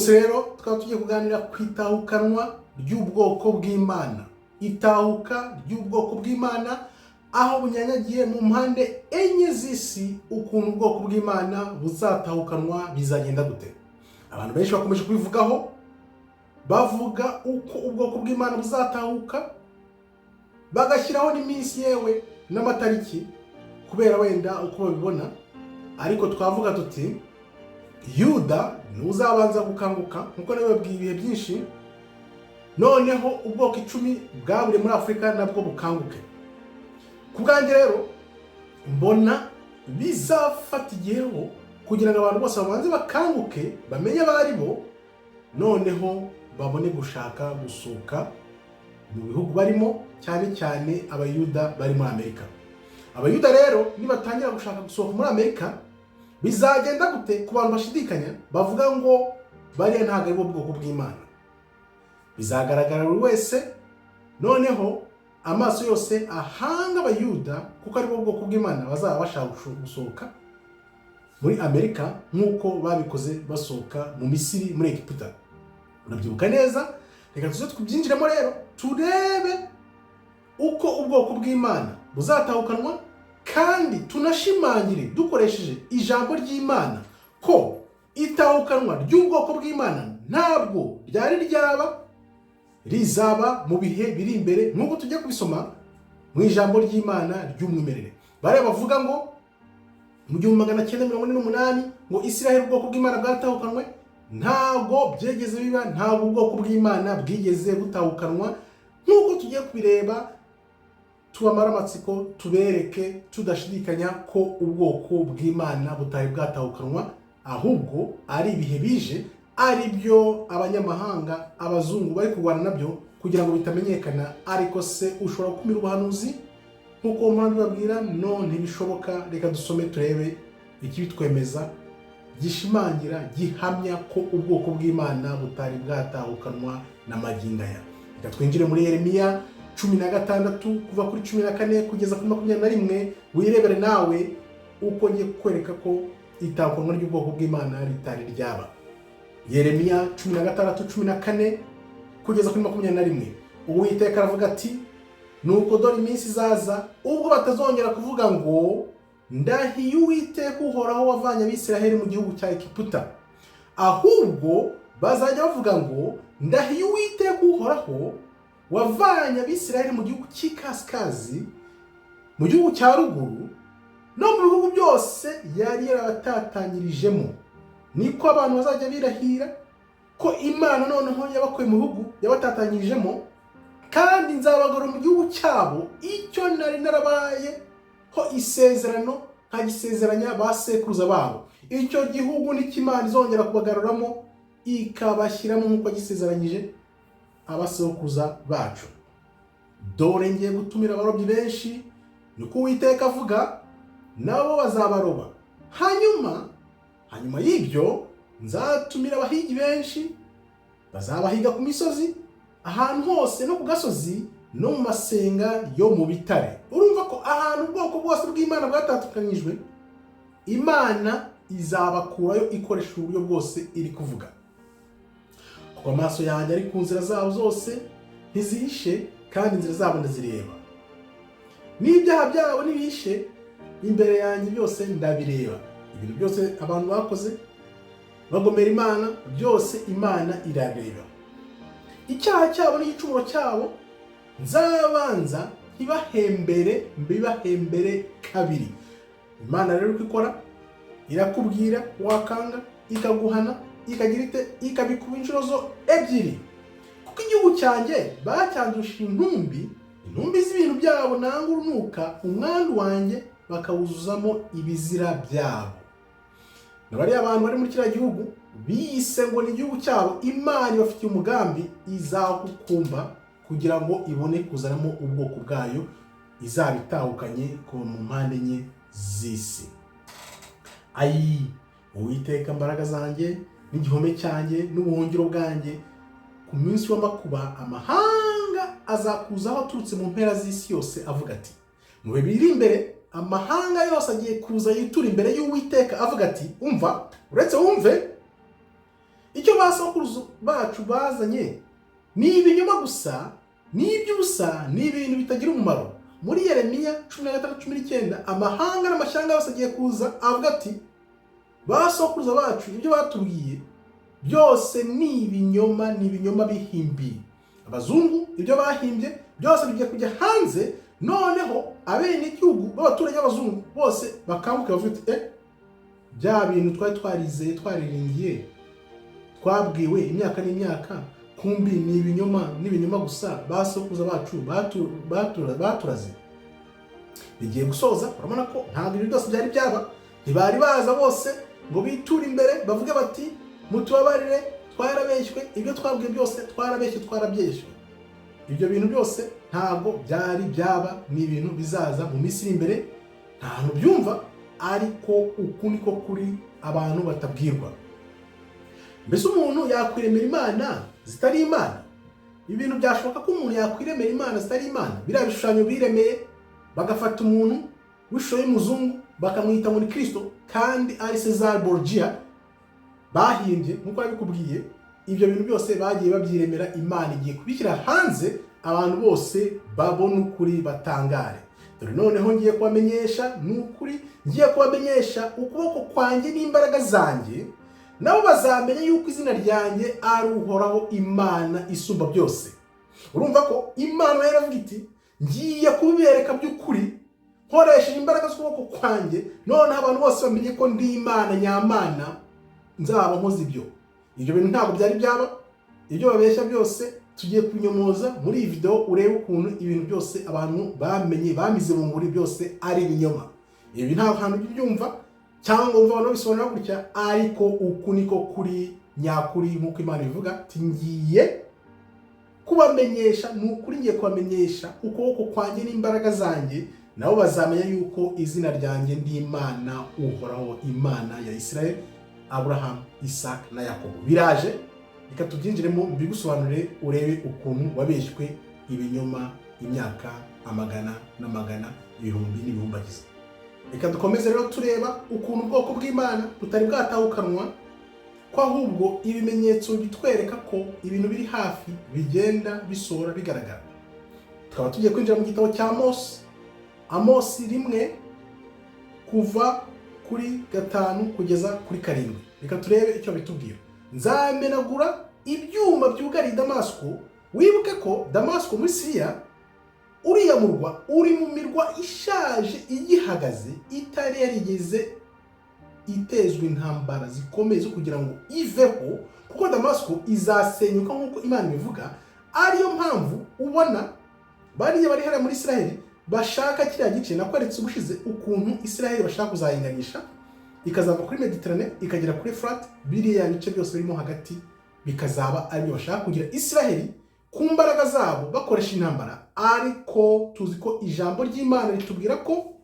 Munsi rero tukaba tugiye kuganira ku itahukanwa ry'ubwoko bw'Imana, itahuka ry'ubwoko bw'Imana aho bunyanyagiye mu mpande enye z'isi. Ukuntu ubwoko bw'Imana buzatahukanwa bizagenda gute? Abantu benshi bakomeje kubivugaho, bavuga uko ubwoko bw'Imana buzatahuka, bagashyiraho n'iminsi yewe n'amatariki kubera wenda uko babibona. Ariko twavuga tuti Yuda ntuzabanza gukanguka, nkuko nabibabwiye ibihe byinshi. Noneho ubwoko 10 bwaburiye muri Afurika nabwo bukanguke. Ku bwanjye rero mbona bizafata igiheho kugira ngo abantu bose babanze bakanguke, bamenye abo ari bo, noneho babone gushaka gusohoka mu bihugu barimo, cyane cyane Abayuda bari muri Amerika. Abayuda rero nibatangira gushaka gusohoka muri Amerika, bizagenda gute ku bantu bashidikanya bavuga ngo bariya ntabwo ari bo bwoko bw'Imana? Bizagaragara buri wese. Noneho amaso yose ahanga Abayuda, kuko ari bo bwoko bw'Imana bazaba bashaka gusohoka muri Amerika, nk'uko babikoze basohoka mu Misiri, muri Egiputa, urabyibuka neza. Reka tuze tubyinjiremo rero, turebe uko ubwoko bw'Imana buzatahukanwa, kandi tunashimangire dukoresheje ijambo ry'Imana ko itahukanwa ry'ubwoko bw'Imana ntabwo ryari ryaba, rizaba mu bihe biri imbere, nk'uko tujya kubisoma mu ijambo ry'Imana ry'umwimerere. Bariya bavuga ngo mu 1948 ngo Israel, ubwoko bw'Imana bwatahukanwe, ntabwo byegeze biba. Ntabwo ubwoko bw'Imana bwigeze butahukanwa, nk'uko tugiye kubireba. Tubamara amatsiko, tubereke tudashidikanya ko ubwoko bw'Imana butari bwatahukanwa, ahubwo ari ibihe bije, ari byo abanyamahanga, abazungu bari kurwana nabyo kugira ngo bitamenyekana. Ariko se ushobora gukumira ubuhanuzi nk'uko mpora mbibabwira? No, ntibishoboka. Reka dusome turebe ikibitwemeza, gishimangira, gihamya ko ubwoko bw'Imana butari bwatahukanwa na magingo aya. Reka twinjire muri Yeremiya 16, kuva kuri 14 kugeza kuri 21, wirebere nawe uko ngiye kukwereka ko itahukanwa ry'ubwoko bw'Imana ritari ryaba. Yeremiya 16, 14 kugeza kuri 21. Uwiteka aravuga ati: "Nuko dore iminsi izaza ubwo batazongera kuvuga ngo 'Ndahiye Uwiteka Uhoraho wavanye Abisiraheli mu gihugu cya Egiputa,' ahubwo bazajya bavuga ngo 'Ndahiye Uwiteka Uhoraho wavanye Abisiraheli mu gihugu cy'ikasikazi, mu gihugu cya ruguru, no mu bihugu byose yari yarabatatanyirijemo.' Niko abantu bazajya birahira ko Imana noneho yabakuye mu bihugu yabatanyirijemo, kandi nzabagarura mu gihugu cyabo, icyo nari narabaye ho isezerano nkagisezeranya ba sekuruza babo." Icyo gihugu nicyo Imana izongera kubagaruramo, ikabashyiramo nk'uko gisezeranyije abasekuruza bacu. "Dore ngiye gutumira abarobyi benshi, niko Uwiteka avuga, nabo bazabaroba. Hanyuma y'ibyo nzatumira abahigi benshi, bazabahiga ku misozi, ahantu hose no ku gasozi no mu masenga yo mu bitare." Urumva ko ahantu ubwoko bwose bw'Imana bwatandukanyijwe, Imana izabakurayo ikoresha uburyo bwose iri kuvuga. "Kuko amaso yanjye ari ku nzira zabo zose, ntizihishe, kandi inzira zabo ndazireba. N'ibyaha byabo ntibihishe imbere yanjye, byose ndabireba." Ibintu byose abantu bakoze bagomera Imana, byose Imana irareba. "Icyaha cyabo n'igicumuro cyabo nzabanza ntibahembere, mbibahembere kabiri." Imana rero uko ikora, irakubwira, wakanga ikaguhana, ikagira ite? Ikabikuba inshuro zo ebyiri. "Kuko igihugu cyanjye bacyandusha intumbi, intumbi z'ibintu byabo nanga urunuka, umwandu wanjye bakawuzuzamo ibizira byabo." Na bariya bantu bari muri kiriya gihugu biyise ngo ni igihugu cyabo, Imana ibafitiye umugambi, izagukumba kugira ngo ibone kuzanamo ubwoko bwayo, izaba itahukanye kuva mu mpande enye z'isi. "Ayi Uwiteka, mbaraga zanjye n'igihome cyanjye n'ubuhungiro bwanjye, ku munsi w'amakuba amahanga azakuzaho aturutse mu mpera z'isi yose avuga ati." Mu bihe biri imbere amahanga yose agiye kuza yitura imbere y'Uwiteka avuga ati: "Umva, uretse wumve." Icyo ba sokuruza bacu bazanye ni ibinyoma gusa, ni iby'ubusa, ni ibintu bitagira umumaro. Muri Yeremiya 16:19, amahanga n'amashyanga yose agiye kuza avuga ati: "Ba sokuruza bacu ibyo batubwiye byose ni ibinyoma, ni ibinyoma bihimbiye." Abazungu ibyo bahimbye byose bigiye kujya hanze, noneho abenegihugu b'abaturage b'abazungu bose bakanguke bavuga ati: Bya bintu twari twarizeye, twariringiye, twabwiwe imyaka n'imyaka, kumbi ni ibinyoma n'ibinyoma gusa ba sokuruza bacu baturaze." Bigiye gusoza. Urabona ko ntabwo ibyo byose byari byaba, ntibari baza bose ngo biture imbere bavuge bati: "Mutubabarire, twarabeshywe, ibyo twabwiye byose twarabeshye, twarabyeshywe." Ibyo bintu byose ntabwo byari byaba, ni ibintu bizaza mu minsi iri imbere. Nta hantu byumva, ariko uku niko kuri abantu batabwirwa. Mbese umuntu yakwiremera imana zitari Imana? Ibintu byashoboka ko umuntu yakwiremera imana zitari Imana? Biriya bishushanyo biremeye, bagafata umuntu w'ishusho y'umuzungu bakamwita ngo ni Kirisito kandi ari Cesar Borgia bahimbye nk'uko yabikubwiye. Ibyo bintu byose bagiye babyiremera, Imana igiye kubishyira hanze, abantu bose babone ukuri, batangare. Dore noneho ngiye kubamenyesha, ni ukuri ngiye kubamenyesha ukuboko kwanjye n'imbaraga zanjye, nabo bazamenya yuko izina ryanjye ari Uhoraho Imana isumba byose. Urumva ko Imana yaravuga iti: "Ngiye kubibereka by'ukuri nkoresheje imbaraga z'ukuboko kwanjye, noneho abantu bose bamenye ko ndi Imana nyamana, nzaba nkoze ibyo." Ibyo bintu ntabwo byari byaba. Ibyo babeshya byose tugiye kunyomoza muri iyi video, urebe ukuntu ibintu byose abantu bamenye bamize bunguri byose ari ibinyoma. Ibi nta hantu ujya ubyumva cyangwa wumva abantu babisobanura gutya, ariko uku niko kuri nyakuri nk'uko Imana ibivuga ati: "Ngiye kubamenyesha, ni ukuri ngiye kubamenyesha ukuboko kwanjye n'imbaraga zanjye, nabo bazamenya yuko izina ryanjye ndi Imana Uhoraho, Imana ya Israel, Aburahamu, Isaac na Yakobo." Biraje, reka tubyinjiremo mbigusobanurire, urebe ukuntu wabeshywe ibinyoma imyaka amagana n'amagana, ibihumbi n'ibihumbagiza. Reka dukomeze rero tureba ukuntu ubwoko bw'Imana butari bwatahukanwa, ko ahubwo ibimenyetso bitwereka ko ibintu biri hafi bigenda bisohora bigaragara. Tukaba tugiye kwinjira mu gitabo cya Amosi, Amosi 1, kuva kuri 5 kugeza kuri 7. Reka turebe icyo bitubwira. Nzamenagura ibyuma byugariye Damasiko. Wibuke ko Damasiko muri Siriya, uriya murwa uri mu mirwa ishaje igihagaze, itari yarigeze itezwa intambara zikomeye zo kugira ngo iveho, kuko Damasiko izasenyuka nk'uko Imana ibivuga. Ariyo mpamvu ubona bariya bari hariya muri Israheli bashaka kiriya gice nakweretse ubushize, ukuntu Israheli bashaka kuzayiganisha ikazava kuri Mediterane ikagera kuri Efurate. Biriya bice byose birimo hagati bikazaba aribyo bashaka kugira Israheli ku mbaraga zabo bakoresha intambara. Ariko tuzi ko ijambo ry'Imana ritubwira ko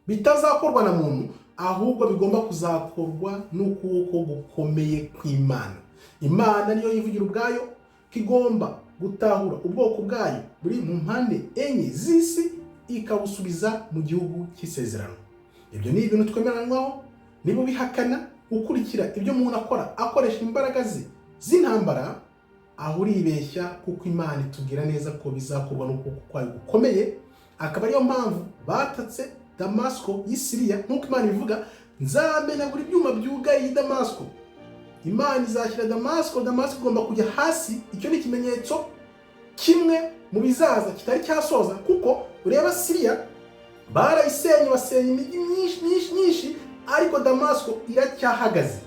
bitazakorwa na muntu, ahubwo bigomba kuzakorwa n'ukuboko gukomeye kw'Imana. Imana niyo yivugira ubwayo ko igomba gutahura ubwoko bwayo buri mu mpande enye z'isi, ikabusubiza mu gihugu cy'isezerano. Ibyo ni ibintu twemeranywaho. Niba ubihakana, ukurikira ibyo umuntu akora akoresha imbaraga ze z'intambara, aho uribeshya, kuko Imana itubwira neza ko bizakorwa n'ukuboko kwayo gukomeye. Akaba ariyo mpamvu batatse Damasiko y'i Siriya nk'uko Imana ibivuga: "Nzamenagura ibyuma byugariye i Damasiko." Imana izashyira Damasiko, Damasiko igomba kujya hasi. Icyo ni ikimenyetso kimwe mu bizaza kitari cyasoza, kuko ureba Siriya barayisenye, basenya imijyi myinshi myinshi myinshi, ariko Damasiko iracyahagaze.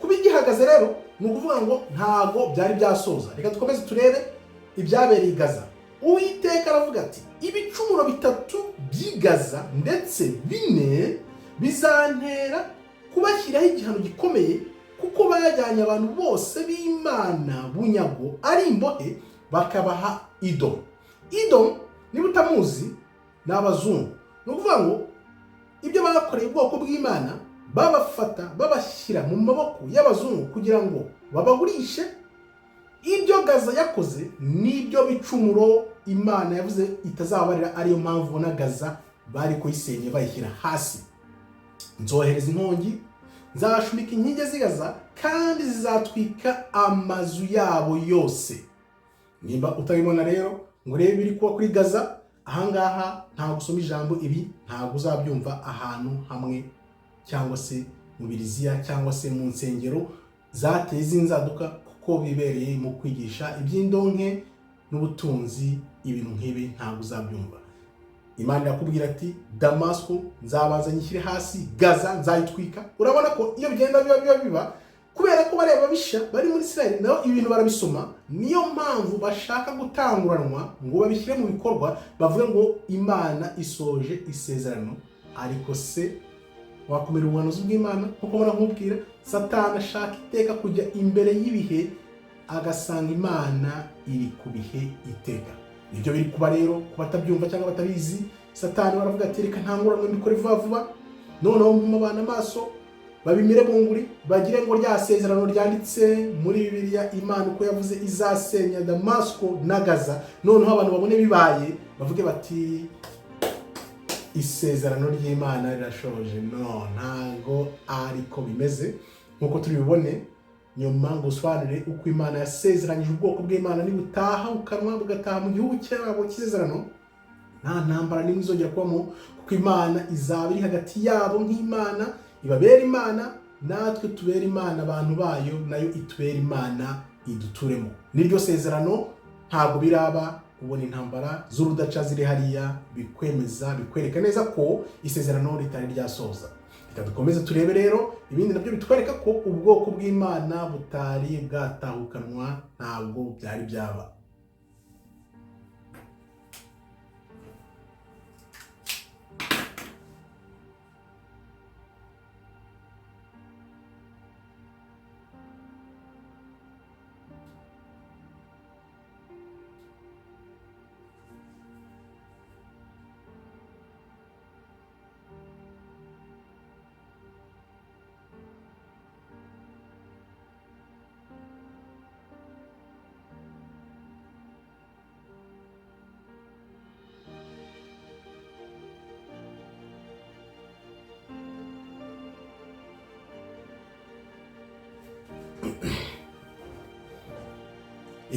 Kuba igihagaze rero ni ukuvuga ngo ntabwo byari byasoza. Reka dukomeze turebe ibyabereye i Gaza. Uwiteka aravuga ati: "Ibicumuro bitatu by'i Gaza, ndetse bine, bizantera kubashyiraho igihano gikomeye, kuko bajyanye abantu bose b'Imana bunyago ari imbohe, bakabaha Edomu." Edomu, niba utamuzi, ni abazungu. Ni ukuvuga ngo ibyo bakoreye ubwoko bw'Imana, babafata babashyira mu maboko y'abazungu kugira ngo babagurishe. Ibyo Gaza yakoze nibyo bicumuro Imana yavuze itazabarira. Ariyo mpamvu ubona Gaza bari kuyisenya, bayishyira hasi. "Nzohereza inkongi Nzashumika inkike z'i Gaza, kandi zizatwika amazu yabo yose. Nimba utabibona rero ngo urebe ibiri kuba kuri Gaza ahangaha, ntabwo usoma ijambo ibi, ntabwo uzabyumva ahantu hamwe cyangwa se mu biriziya cyangwa se mu nsengero zateye z'inzaduka, kuko bibereye mu kwigisha iby'indonke n'ubutunzi. Ibintu nk'ibi ntabwo uzabyumva. Imana irakubwira ati: "Damasiko nzabanza nyishyire hasi, Gaza nzayitwika." Urabona ko iyo bigenda biba biba biba kubera ko bareba bisha bari muri Israel, nabo ibintu barabisoma. Niyo mpamvu bashaka gutanguranwa ngo babishyire mu bikorwa, bavuge ngo Imana isoje isezerano. Ariko se wakumira ubuhanuzi bw'Imana? Nkuko mbona nkubwira, Satani ashaka iteka kujya imbere y'ibihe, agasanga Imana iri ku bihe iteka. Ibyo biri kuba rero, ku batabyumva cyangwa batabizi, Satani baravuga ati: "Reka ntanguranwe mbikore vuba vuba, noneho mpume abantu amaso, babimire bunguri, bagire ngo rya sezerano ryanditse muri Bibiliya, Imana uko yavuze izasenya Damasiko na Gaza, noneho abantu babone bibaye, bavuge bati isezerano ry'Imana rirashoje." No, ntago ariko bimeze, nk'uko turi bubone nyuma ngo usobanure uko Imana yasezeranyije ubwoko bw'Imana nibutaha ukanwa bugataha mu gihugu cyabo cy'isezerano, nta ntambara n'imwe izongera kubamo, kuko Imana izaba iri hagati yabo nk'Imana, ibabera Imana, natwe tubera Imana abantu bayo, nayo itubera Imana, iduturemo. Niryo sezerano. Ntabwo biraba. Ubona intambara z'urudaca ziri hariya, bikwemeza, bikwereka neza ko isezerano ritari ryasoza. Reka dukomeze turebe rero ibindi nabyo bitwereka ko ubwoko bw'Imana butari bwatahukanwa, ntabwo byari byaba.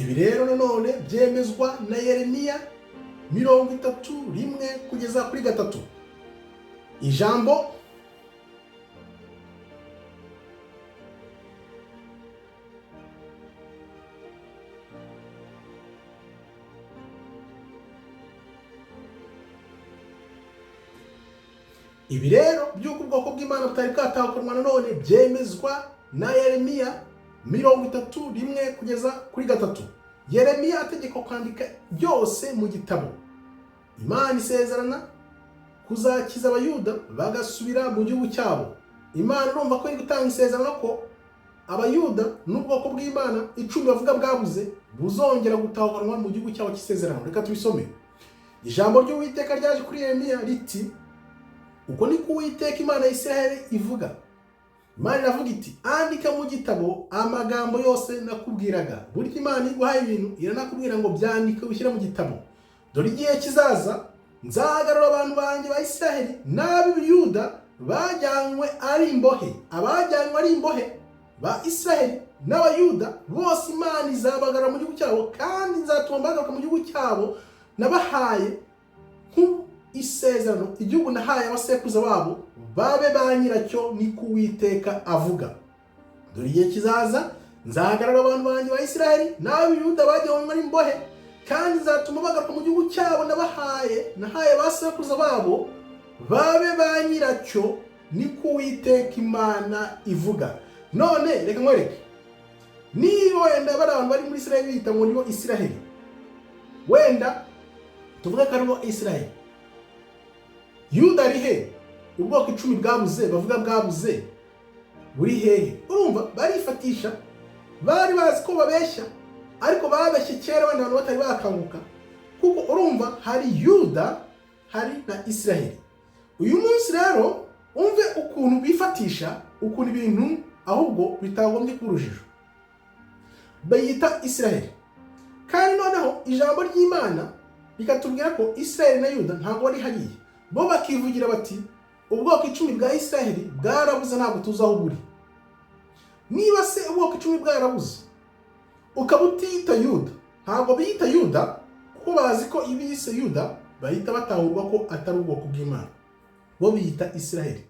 Ibi rero nanone byemezwa na Yeremiya 31 kugeza kuri 3. Ijambo ibi rero by'uko ubwoko bw'Imana butari bwatahukanwa nanone byemezwa na Yeremiya 31 kugeza kuri 3. Yeremiya ategekwa kwandika byose mu gitabo. Imana isezerana kuzakiza Abayuda bagasubira mu gihugu cyabo. Imana urumva ko iri gutanga isezerano ko Abayuda n'ubwoko bw'Imana 10 bavuga bwabuze buzongera gutahukanwa mu gihugu cyabo cy'isezerano. Reka tubisome. Ijambo ry'Uwiteka ryaje kuri Yeremiya riti: "Uko niko Uwiteka Imana ya Isiraheli ivuga." Imana iravuga iti: "Andika mu gitabo amagambo yose nakubwiraga." Burya Imana iguhaye ibintu iranakubwira ngo byandike, ushyire mu gitabo. "Dore igihe kizaza nzagarura abantu banjye ba Isiraheli n'ab'Ibuyuda bajyanywe ari imbohe." Abajyanywe ari imbohe ba Isiraheli n'Abayuda bose, Imana izabagarura mu gihugu cyabo. "Kandi nzatuma bagaruka mu gihugu cyabo nabahaye isezerano, igihugu nahaye abasekuruza babo, babe ba nyiracyo, niko Uwiteka avuga. Dore igihe kizaza nzagarura abantu banjye ba Isiraheli n'ab'Ibuyuda bajyanywe ari imbohe, kandi nzatuma bagaruka mu gihugu cyabo nabahaye, nahaye ba sekuruza babo, babe ba nyiracyo, niko Uwiteka Imana ivuga. None reka nkwereke, niba wenda bari abantu bari muri Isiraheli biyita ngo nibo Isiraheli, wenda tuvuge ko aribo Isiraheli, Yuda ari he? Ubwoko 10 bwabuze, bavuga bwabuze, buri hehe? Urumva barifatisha, bari bazi ko babeshya, ariko babeshye kera wenda abantu batari bakanguka, kuko urumva hari Yuda, hari na Isiraheli. Uyu munsi rero umve ukuntu bifatisha, ukuntu ibintu ahubwo bitagombye kuba urujijo. Bayita Isiraheli, kandi noneho ijambo ry'Imana rikatubwira ko Isiraheli na Yuda ntabwo bari hariya. Bo bakivugira bati Ubwoko 10 bwa Isiraheli bwarabuze, ntabwo tuzi aho buri. Niba se ubwoko 10 bwarabuze, ukaba utiyita Yuda, ntabwo biyita Yuda kuko bazi ko iyo biyise Yuda bahita batahurwa ko atari ubwoko bw'Imana. Bo biyita Isiraheli.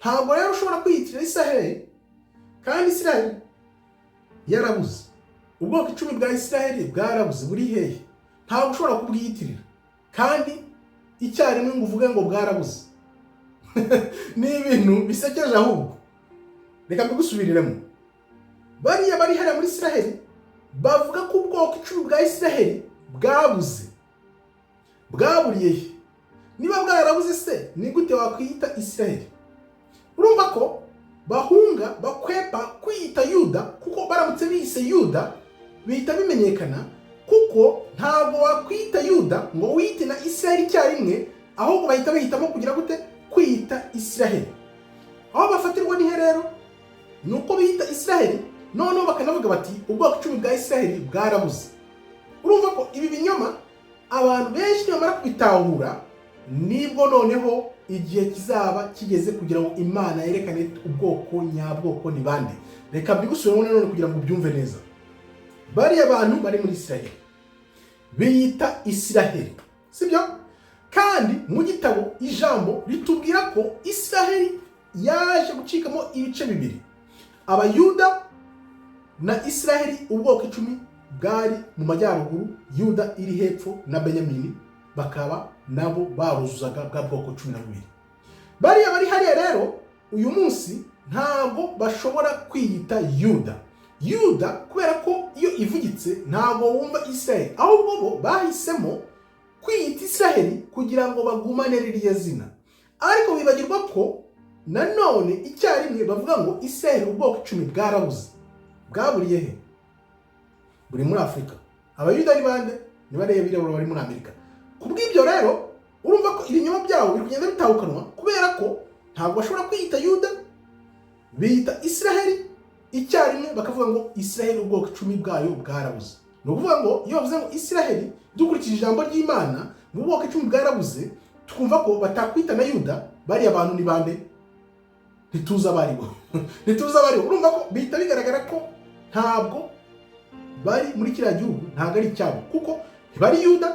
Ntabwo rero ushobora kwiyitirira Isiraheli kandi Isiraheli yarabuze. Ubwoko 10 bwa Isiraheli bwarabuze, buri hehe? Ntabwo ushobora kubwiyitirira kandi icyarimwe ngo uvuge ngo bwarabuze. Ni ibintu bisekeje. Ahubwo reka mbigusubiriremo. Bariya bari hariya muri Isiraheli bavuga ko ubwoko 10 bwa Isiraheli bwabuze. Bwaburiye he? Niba bwarabuze se, ni gute wakwiyita Isiraheli? Urumva ko bahunga, bakwepa kwiyita Yuda, kuko baramutse biyise Yuda bihita bimenyekana, kuko ntabwo wakwiyita Yuda ngo wiyite na Isiraheli icyarimwe. Ahubwo bahita bahitamo kugira gute? Kwiyita Isiraheli. Aho bafatirwa ni he rero? Ni uko biyita Isiraheli, noneho bakanavuga bati ubwoko 10 bwa Isiraheli bwarabuze. Urumva ko ibi binyoma abantu benshi nibamara kubitahura, nibwo noneho igihe kizaba kigeze kugira ngo Imana yerekane ubwoko nyabwoko ni bande. Reka mbigusubiremo nanone kugira ngo ubyumve neza. Bariya bantu bari muri Isiraheli biyita Isiraheli, sibyo? Kandi mu gitabo Ijambo ritubwira ko Isiraheli yaje gucikamo ibice bibiri, Abayuda na Isiraheli. Ubwoko 10 bwari mu majyaruguru, Yuda iri hepfo na Benyamini, bakaba nabo baruzuzaga bwa bwoko 12. Bariya bari hariya rero uyu munsi ntabwo bashobora kwiyita Yuda. Yuda kubera ko iyo ivugitse ntabwo wumva Isiraheli. Ahubwo bo bahisemo kwiyita Isiraheli kugira ngo bagumane ririya zina, ariko bibagirwa ko nanone icyarimwe bavuga ngo Isiraheli ubwoko 10 bwarabuze. Bwaburiye he? Buri muri Afurika. Abayuda ni bande? Ni bariya birabura bari muri Amerika. Ku bw'ibyo rero, urumva ko ibinyoma byabo biri kugenda bitahukanwa, kubera ko ntabwo bashobora kwiyita Yuda, biyita Isiraheli, icyarimwe bakavuga ngo Isiraheli ubwoko 10 bwayo bwarabuze. Ni ukuvuga ngo iyo bavuze ngo Isiraheli, dukurikije ijambo ry'Imana, mu bwoko 10 bwarabuze, twumva ko batakwita na Yuda. Bariya bantu ni bande? Ntituzi abaribo, ntituzi abaribo. Urumva ko bihita bigaragara ko ntabwo bari muri kiriya gihugu, ntabwo ari icyabo, kuko ntibari Yuda,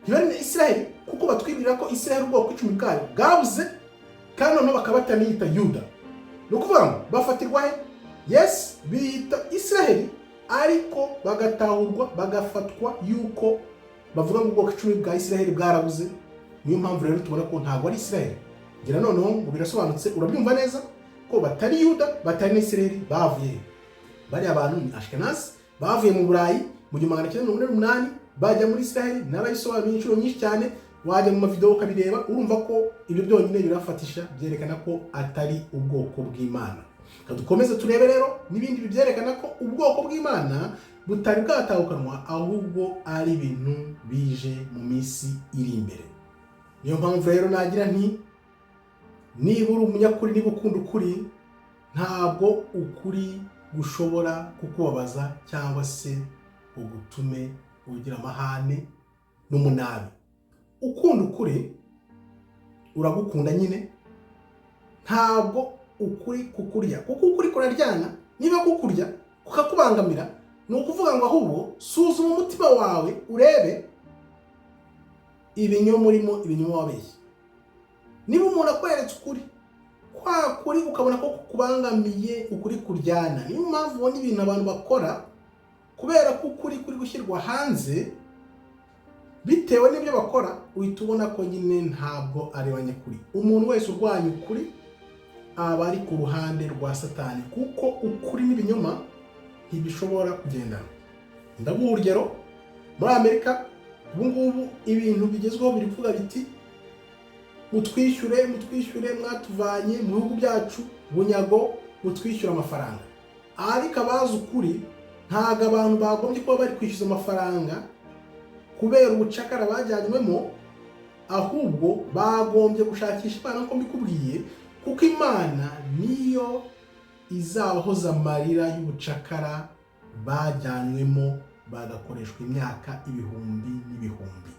ntibari na Isiraheli, kuko batwibwira ko Isiraheli ubwoko 10 bwayo bwabuze, kandi noneho bakaba bataniyita Yuda. Ni ukuvuga ngo bafatirwa he? Yes, biyita Isiraheli, ariko bagatahurwa, bagafatwa yuko bavuga ngo ubwoko 10 bwa Isiraheli bwarabuze. Niyo mpamvu rero tubona ko ntabwo ari Isiraheli. Ngira noneho ngo birasobanutse, urabyumva neza ko batari Yuda, batari na Isiraheli. Bavuye he? Bariya bantu ni Ashkenazi, bavuye mu Burayi mu 1948 bajya muri Isiraheli. Narabisobanuye inshuro nyinshi cyane, wajya mu mavideo ukabireba. Urumva ko ibyo byonyine birafatisha, byerekana ko atari ubwoko bw'Imana. Reka dukomeze turebe rero n'ibindi bibyerekana ko ubwoko bw'Imana butari bwatahukanwa, ahubwo ari ibintu bije mu minsi iri imbere. Niyo mpamvu rero nagira nti: niba uri umunyakuri, niba ukunda ukuri, ntabwo ukuri gushobora kukubabaza cyangwa se ngo gutume ugira amahane n'umunabi. Ukunda ukuri, uragukunda nyine, ntabwo ukuri kukurya, kuko ukuri kuraryana. Niba kukurya kukakubangamira, ni ukuvuga ngo ahubwo suzuma umutima wawe, urebe ibinyoma urimo, ibinyoma wabeshye. Niba umuntu akweretse ukuri kwa kuri ukabona ko kukubangamiye, ukuri kuryana. Niyo mpamvu ubona ibintu abantu bakora kubera ko ukuri kuri gushyirwa hanze bitewe n'ibyo bakora, uhita ubona ko nyine ntabwo ari abanyakuri. Umuntu wese urwanya ukuri aba ari ku ruhande rwa Satani, kuko ukuri n'ibinyoma ntibishobora kugendana. Ndaguha urugero: muri Amerika ubu ngubu ibintu bigezweho biri kuvuga biti "Mutwishyure, mutwishyure, mwatuvanye mu bihugu byacu bunyago, mutwishyure amafaranga." Ariko abazi ukuri, ntabwo abantu bagombye kuba bari kwishyuza amafaranga kubera ubucakara bajyanywemo, ahubwo bagombye gushakisha Imana nk'uko mbikubwiye, kuko Imana niyo izabahoza amarira y'ubucakara bajyanywemo, bagakoreshwa imyaka ibihumbi n'ibihumbi.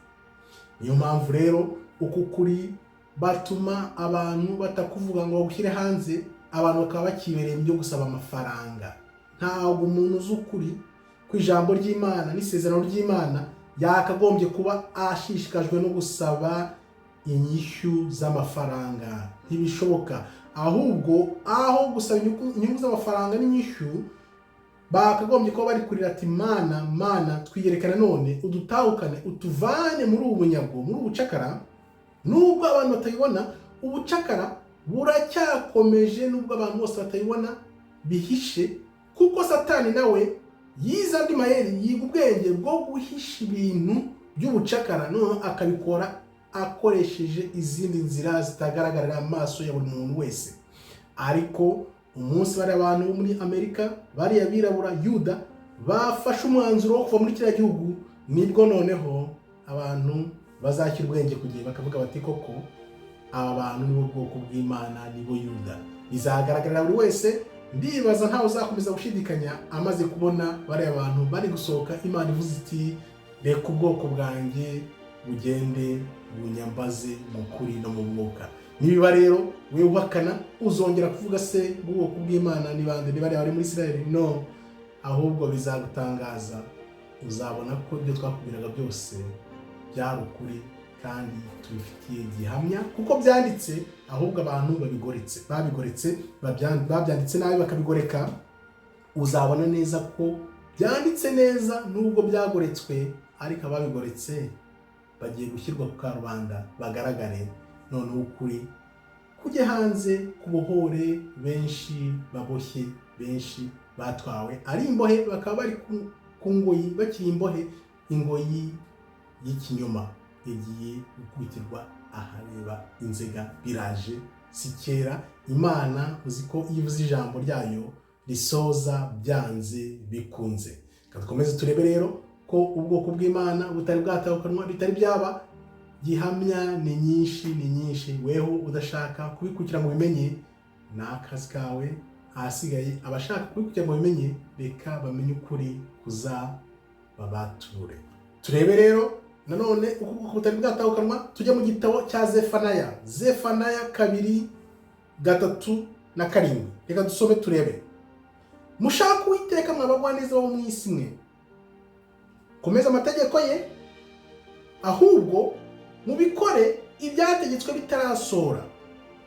Niyo mpamvu rero uku kuri Batuma abantu batakuvuga ngo bagushyire hanze, abantu bakaba bakibereye mu byo gusaba amafaranga. Ntabwo umuntu uzi ukuri ku ijambo ry'Imana n'isezerano ry'Imana yakagombye kuba ashishikajwe no gusaba inyishyu z'amafaranga. Ntibishoboka. Ahubwo aho gusaba inyungu z'amafaranga n'inyishyu, bakagombye kuba bari kurira ati: "Mana, Mana, twiyerekane none, udutahukane, utuvane muri ubu bunyago, muri ubu bucakara." Nubwo abantu batabibona, ubucakara buracyakomeje. Nubwo abantu bose batabibona, bihishe, kuko Satani nawe yize andi mayeri, yiga ubwenge bwo guhisha ibintu by'ubucakara, noneho akabikora akoresheje izindi nzira zitagaragarira amaso ya buri muntu wese. Ariko umunsi bariya abantu bo muri Amerika, bariya birabura Yuda, bafashe umwanzuro wo kuva muri kiriya gihugu, nibwo noneho abantu bazashyira ubwenge ku gihe, bakavuga bati: "Koko aba bantu nibo bwoko bw'Imana, nibo Yuda." Bizagaragarira buri wese. Ndibaza ntawe uzakomeza gushidikanya amaze kubona bariya bantu bari gusohoka. Imana ivuze iti: "Reka ubwoko bwanjye bugende bunyambaze mu kuri no mu mwuka." Nibiba rero, we uhakana uzongera kuvuga se ubwoko bw'Imana ni bande? Ni bariya bari muri Israel? No, ahubwo bizagutangaza, uzabona ko ibyo twakubwiraga byose byari ukuri kandi tubifitiye gihamya kuko byanditse. Ahubwo abantu babigoretse, babigoretse, babyanditse nabi, bakabigoreka. Uzabona neza ko byanditse neza nubwo byagoretswe, ariko ababigoretse bagiye gushyirwa ku karubanda, bagaragare. Noneho ukuri kujye hanze, kubohore benshi baboshye, benshi batwawe ari imbohe, bakaba bari ku ngoyi, bakiri imbohe. Ingoyi y'ikinyoma igiye gukubitirwa ahareba inzega. Biraje, si kera. Imana uzi ko iyo ivuze ijambo ryayo risoza byanze bikunze. Reka dukomeze turebe rero ko ubwoko bw'Imana butari bwatahukanwa, bitari byaba. Gihamya ni nyinshi, ni nyinshi. Weho udashaka kubikurikira ngo ubimenye, ni akazi kawe. Ahasigaye abashaka kubikurikira ngo babimenye, reka bamenye ukuri kuzababature. Turebe rero nanone uko ubwoko butari bwatahukanwa. Tujya mu gitabo cya Zefanaya, Zefanaya 2, 3 na 7. Reka dusome turebe. "Mushake Uwiteka, mwa bagwaneza bo mu isi mwe, komeza amategeko ye. Ahubwo mubikore ibyategetswe bitarasohora.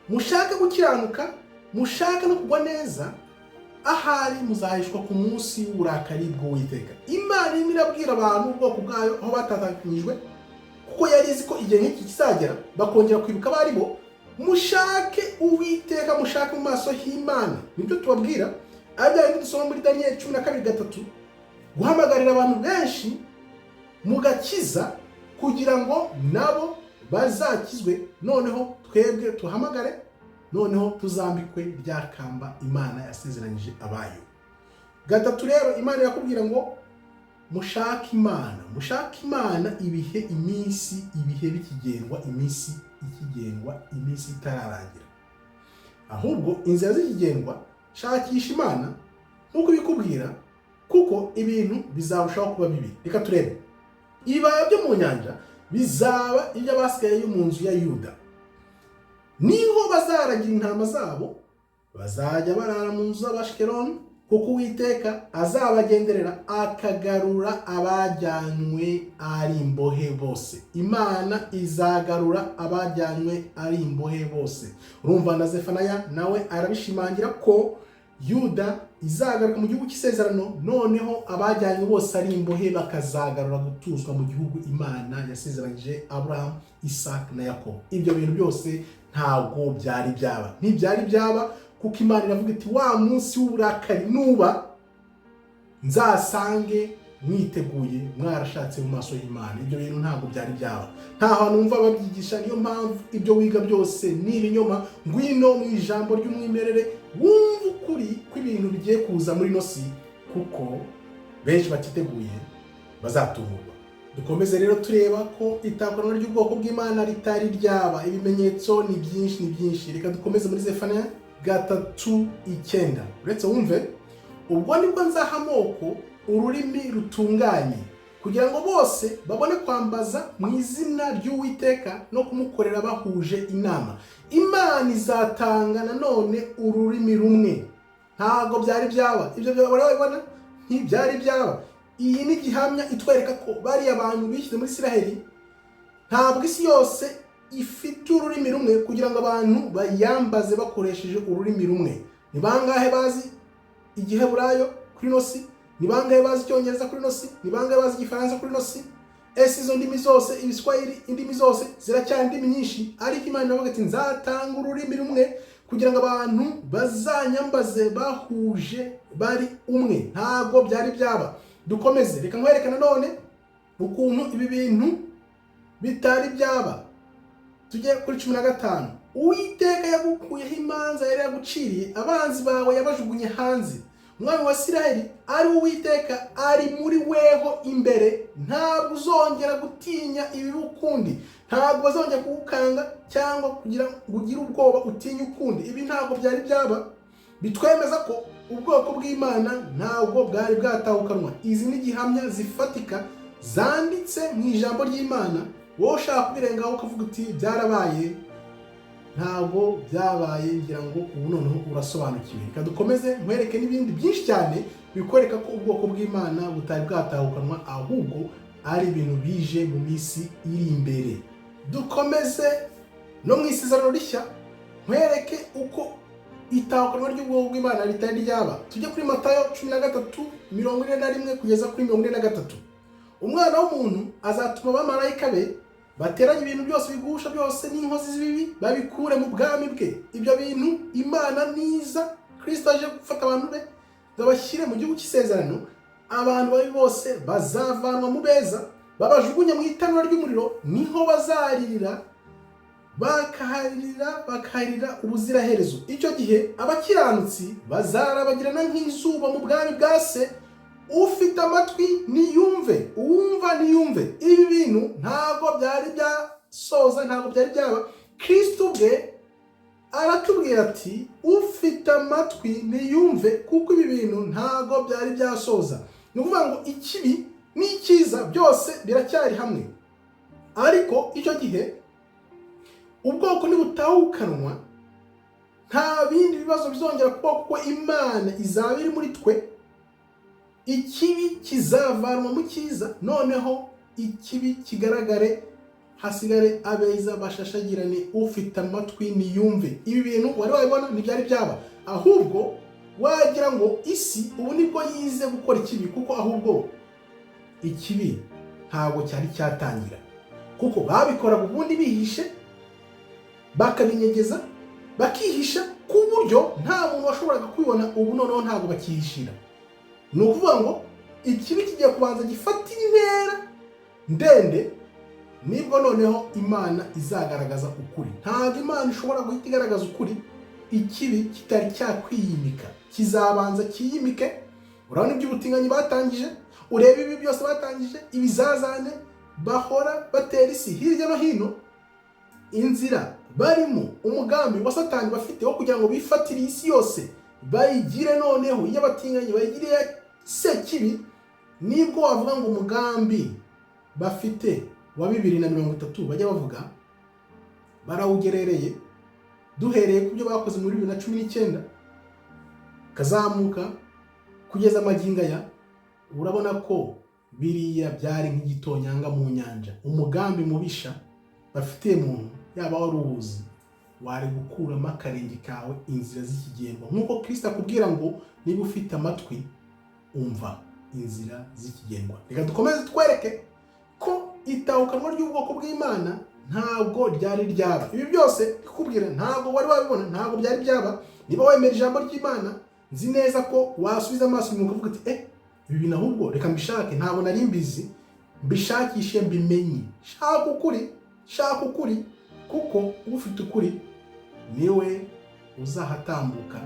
Mushake gukiranuka, mushake no kugwa neza, ahari muzahishwa ku munsi w'uburakari bw'Uwiteka." Imana irimo irabwira abantu, ubwoko bwayo, aho batatanyijwe, kuko yari izi ko igihe nk'iki kizagera bakongera kwibuka abo ari bo. Mushake Uwiteka, mushake mu maso h'Imana. Nibyo tubabwira, ari bya bindi dusoma muri Daniyeli 12:3, guhamagarira abantu benshi mu gakiza kugira ngo nabo bazakizwe. Noneho twebwe tuhamagare, noneho tuzambikwe rya kamba Imana yasezeranyije abayo. Gatatu rero, Imana irakubwira ngo mushake Imana, mushake Imana ibihe, iminsi, ibihe bikigendwa, iminsi ikigendwa, iminsi itararangira, ahubwo inzira zikigendwa. Shakisha Imana nk'uko ibikubwira, kuko ibintu bizarushaho kuba bibi. Reka turebe. "Ibibaya byo mu nyanja bizaba iby'abasigaye mu nzu ya Yuda, niho bazaragira intama zabo, bazajya barara mu nzu z'Abashikeloni, kuko Uwiteka azabagenderera akagarura abajyanywe ari imbohe bose." Imana izagarura abajyanywe ari imbohe bose. Urumva na Zefanaya nawe arabishimangira ko Yuda izagaruka mu gihugu cy'isezerano, noneho abajyanywe bose ari imbohe bakazagarura gutuzwa mu gihugu Imana yasezeranyije Aburahamu, Isaac na Yakobo. Ibyo bintu byose ntabwo byari byaba, ntibyari byaba, kuko Imana iravuga iti: "Wa munsi w'uburakari nuba, nzasange mwiteguye, mwarashatse mu maso y'Imana." Ibyo bintu ntabwo byari byaba, nta hantu wumva babyigisha. Niyo mpamvu ibyo wiga byose ni ibinyoma. Ngwino mu ijambo ry'umwimerere, wumve ukuri kw'ibintu bigiye kuza muri ino si, kuko benshi batiteguye bazatungurwa. Dukomeze rero tureba ko itahukanwa ry'ubwoko bw'Imana ritari ryaba. Ibimenyetso ni byinshi, ni byinshi. Reka dukomeze muri Zefaniya 3:9. Uretse wumve: "Ubwo nibwo nzaha amoko ururimi rutunganye." Kugira ngo bose babone kwambaza mu izina ry'Uwiteka no kumukorera bahuje inama. Imana izatanga nanone ururimi rumwe. Ntabwo byari byaba. Ibyo urabibona, ntibyari byaba. Iyi ni gihamya itwereka ko bariya bantu bishyize muri Isiraheli, ntabwo isi yose ifite ururimi rumwe kugira ngo abantu bayambaze bakoresheje ururimi rumwe. Ni bangahe bazi Igiheburayo kuri ino si? Ni bangahe bazi Icyongereza kuri ino si? Ni bangahe bazi Igifaransa kuri ino si? Ese izo ndimi zose, Ibiswahili, indimi zose ziracyari indimi nyinshi, ariko Imana iravuga ati: "Nzatanga ururimi rumwe kugira ngo abantu bazanyambaze bahuje, bari umwe." Ntabwo byari byaba. Dukomeze, reka nkwereke nanone ukuntu ibi bintu bitari byaba. Tujye kuri 15. Uwiteka yagukuyeho imanza yari yaguciriye, abanzi bawe yabajugunye hanze. Umwami wa Isiraheli, ari Uwiteka, ari muri weho imbere. Ntabwo uzongera gutinya ibibi ukundi, ntabwo bazongera kugukanga cyangwa kugira ngo ugire ubwoba utinye ukundi. Ibi ntabwo byari byaba. Bitwemeza ko ubwoko bw'Imana ntabwo bwari bwatahukanwa. Izi ni gihamya zifatika zanditse mu ijambo ry'Imana. Wowe ushaka kubirengaho ukavuga uti: "Byarabaye", ntabwo byabaye. Ngira ngo ubu noneho urasobanukiwe. Reka dukomeze nkwereke n'ibindi byinshi cyane bikwereka ko ubwoko bw'Imana butari bwatahukanwa, ahubwo ari ibintu bije mu minsi iri imbere. Dukomeze no mu Isezerano Rishya, nkwereke uko itahukanwa ry'ubwoko bw'Imana ritari ryaba. Tujye kuri Matayo 13, 41 kugeza kuri 43. Umwana w'umuntu azatuma abamarayika be bateranye ibintu byose bigusha byose n'inkozi z'ibibi, babikure mu bwami bwe. Ibyo bintu, Imana niza, Kirisito aje gufata abantu be ngo abashyire mu gihugu cy'isezerano, abantu babi bose bazavanwa mu beza, babajugunye mu itanura ry'umuriro, niho bazaririra bakaharirira ubuziraherezo. Icyo gihe abakiranutsi bazarabagirana nk'izuba mu bwami bwa Se. Ufite amatwi niyumve, uwumva niyumve. Ibi bintu ntabwo byari byasoza, ntabwo byari byaba. Kristo ubwe aratubwira ati: "Ufite amatwi niyumve", kuko ibi bintu ntabwo byari byasoza. Ni ukuvuga ngo ikibi n'icyiza byose biracyari hamwe, ariko icyo gihe ubwoko nibutahukanwa, nta bindi bibazo bizongera kubaho, kuko Imana izaba iri muri twe. Ikibi kizavanwa mu cyiza, noneho ikibi kigaragare, hasigare abeza bashashagirane. Ufite amatwi niyumve. Ibi bintu wari wabibona? Ntibyari byaba. Ahubwo wagira ngo isi ubu nibwo yize gukora ikibi, kuko ahubwo ikibi ntabwo cyari cyatangira, kuko babikoraga ubundi bihishe, bakabinyegeza, bakihisha ku buryo nta muntu washoboraga kubibona. Ubu noneho ntabwo bakihishira. Ni ukuvuga ngo ikibi kigiye kubanza gifata intera ndende, nibwo noneho Imana izagaragaza ukuri. Ntabwo Imana ishobora guhita igaragaza ukuri ikibi kitari cyakwiyimika. Kizabanza cyiyimike. Urabona iby'ubutinganyi batangije, urebe ibi byose batangije, ibizazane bahora batera isi hirya no hino, inzira barimo, umugambi wa Satani bafite wo kugira ngo bifatire isi yose, bayigire noneho iy'abatinganyi, bayigire iya sekibi. Nibwo wavuga ngo umugambi bafite wa 2030 bajya bavuga barawugerereye, duhereye ku byo bakoze muri 2019 kazamuka kugeza amagingo aya. Urabona ko biriya byari nk'igitonyanga mu nyanja. Umugambi mubisha bafitiye muntu, yaba wari uwuzi, wari gukuramo akarenge kawe. Inzira z'ikigendwa, nk'uko Kirisita akubwira ngo: "Niba ufite amatwi, umva inzira z'ikigendwa." Reka dukomeze twereke ko itahukanwa ry'ubwoko bw'Imana ntabwo ryari ryaba. Ibi byose kukubwira ntabwo wari wabibona, ntabwo byari byaba. Niba wemera ijambo ry'Imana, nzi neza ko wasubiza amaso inyuma ukavuga uti: "Eh, ibi bintu ahubwo reka mbishake, ntabwo nari mbizi, mbishakishe mbimenye." Shaka ukuri, shaka ukuri, kuko ufite ukuri niwe uzahatambuka,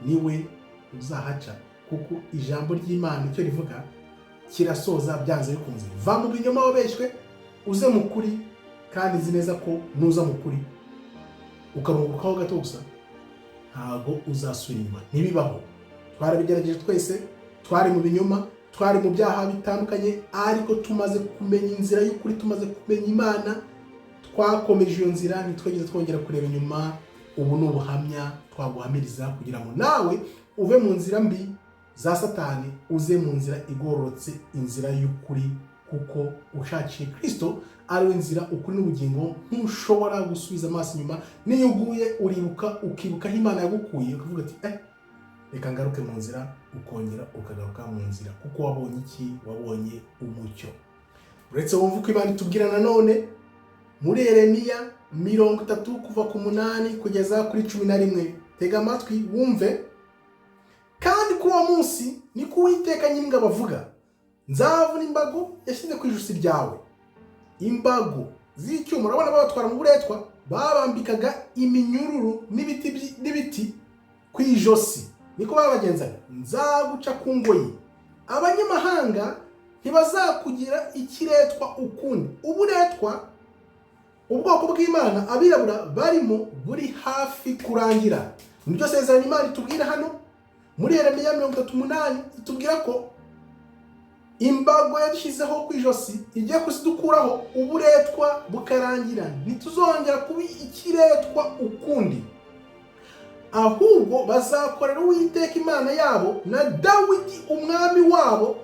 niwe uzahaca, kuko ijambo ry'Imana icyo rivuga kirasoza byanze bikunze. Va mu binyoma wabeshywe, uze mu kuri, kandi nzi neza ko nuza mu kuri ukarungukaho gato gusa, ntabwo uzasubira inyuma. Ntibibaho. Twarabigerageje twese, twari mu binyoma. Twari mu byaha bitandukanye, ariko tumaze kumenya inzira y'ukuri, tumaze kumenya Imana, twakomeje iyo nzira, ntitwigeze twongera kureba inyuma. Ubu ni ubuhamya twaguhamiriza kugira ngo nawe uve mu nzira mbi za Satani, uze mu nzira igororotse, inzira y'ukuri, kuko ushakiye Kirisito, ariwe nzira, ukuri n'ubugingo, ntushobora gusubiza amaso inyuma. Niyo uguye uribuka, ukibuka aho Imana yagukuye, ukavuga ati: "Eh, reka ngaruke mu nzira." Ukongera ukagaruka mu nzira kuko wabonye iki? Wabonye umucyo. Uretse wumva uko Imana itubwira nanone muri Yeremiya 30, kuva ku 8 kugeza kuri 11. Tega amatwi wumve. "Kandi kuri uwo munsi, niko Uwiteka Nyiringabo avuga, nzavuna imbago yashyize ku ijosi ryawe, imbago z'icyuma." Urabona babatwara mu buretwa, babambikaga iminyururu n'ibiti ku ijosi, niko babagenzaga. "Nzaguca ku ngoyi, abanyamahanga ntibazakugira ikiretwa ukundi." Uburetwa ubwoko bw'Imana, abirabura barimo, buri hafi kurangira. Niryo sezerano Imana itubwira hano muri Yeremiya 38, itubwira ko imbago yadushyizeho ku ijosi igiye kuzidukuraho, uburetwa bukarangira, ntituzongera kuba ikiretwa ukundi. "Ahubwo bazakorera Uwiteka Imana yabo na Dawidi umwami wabo,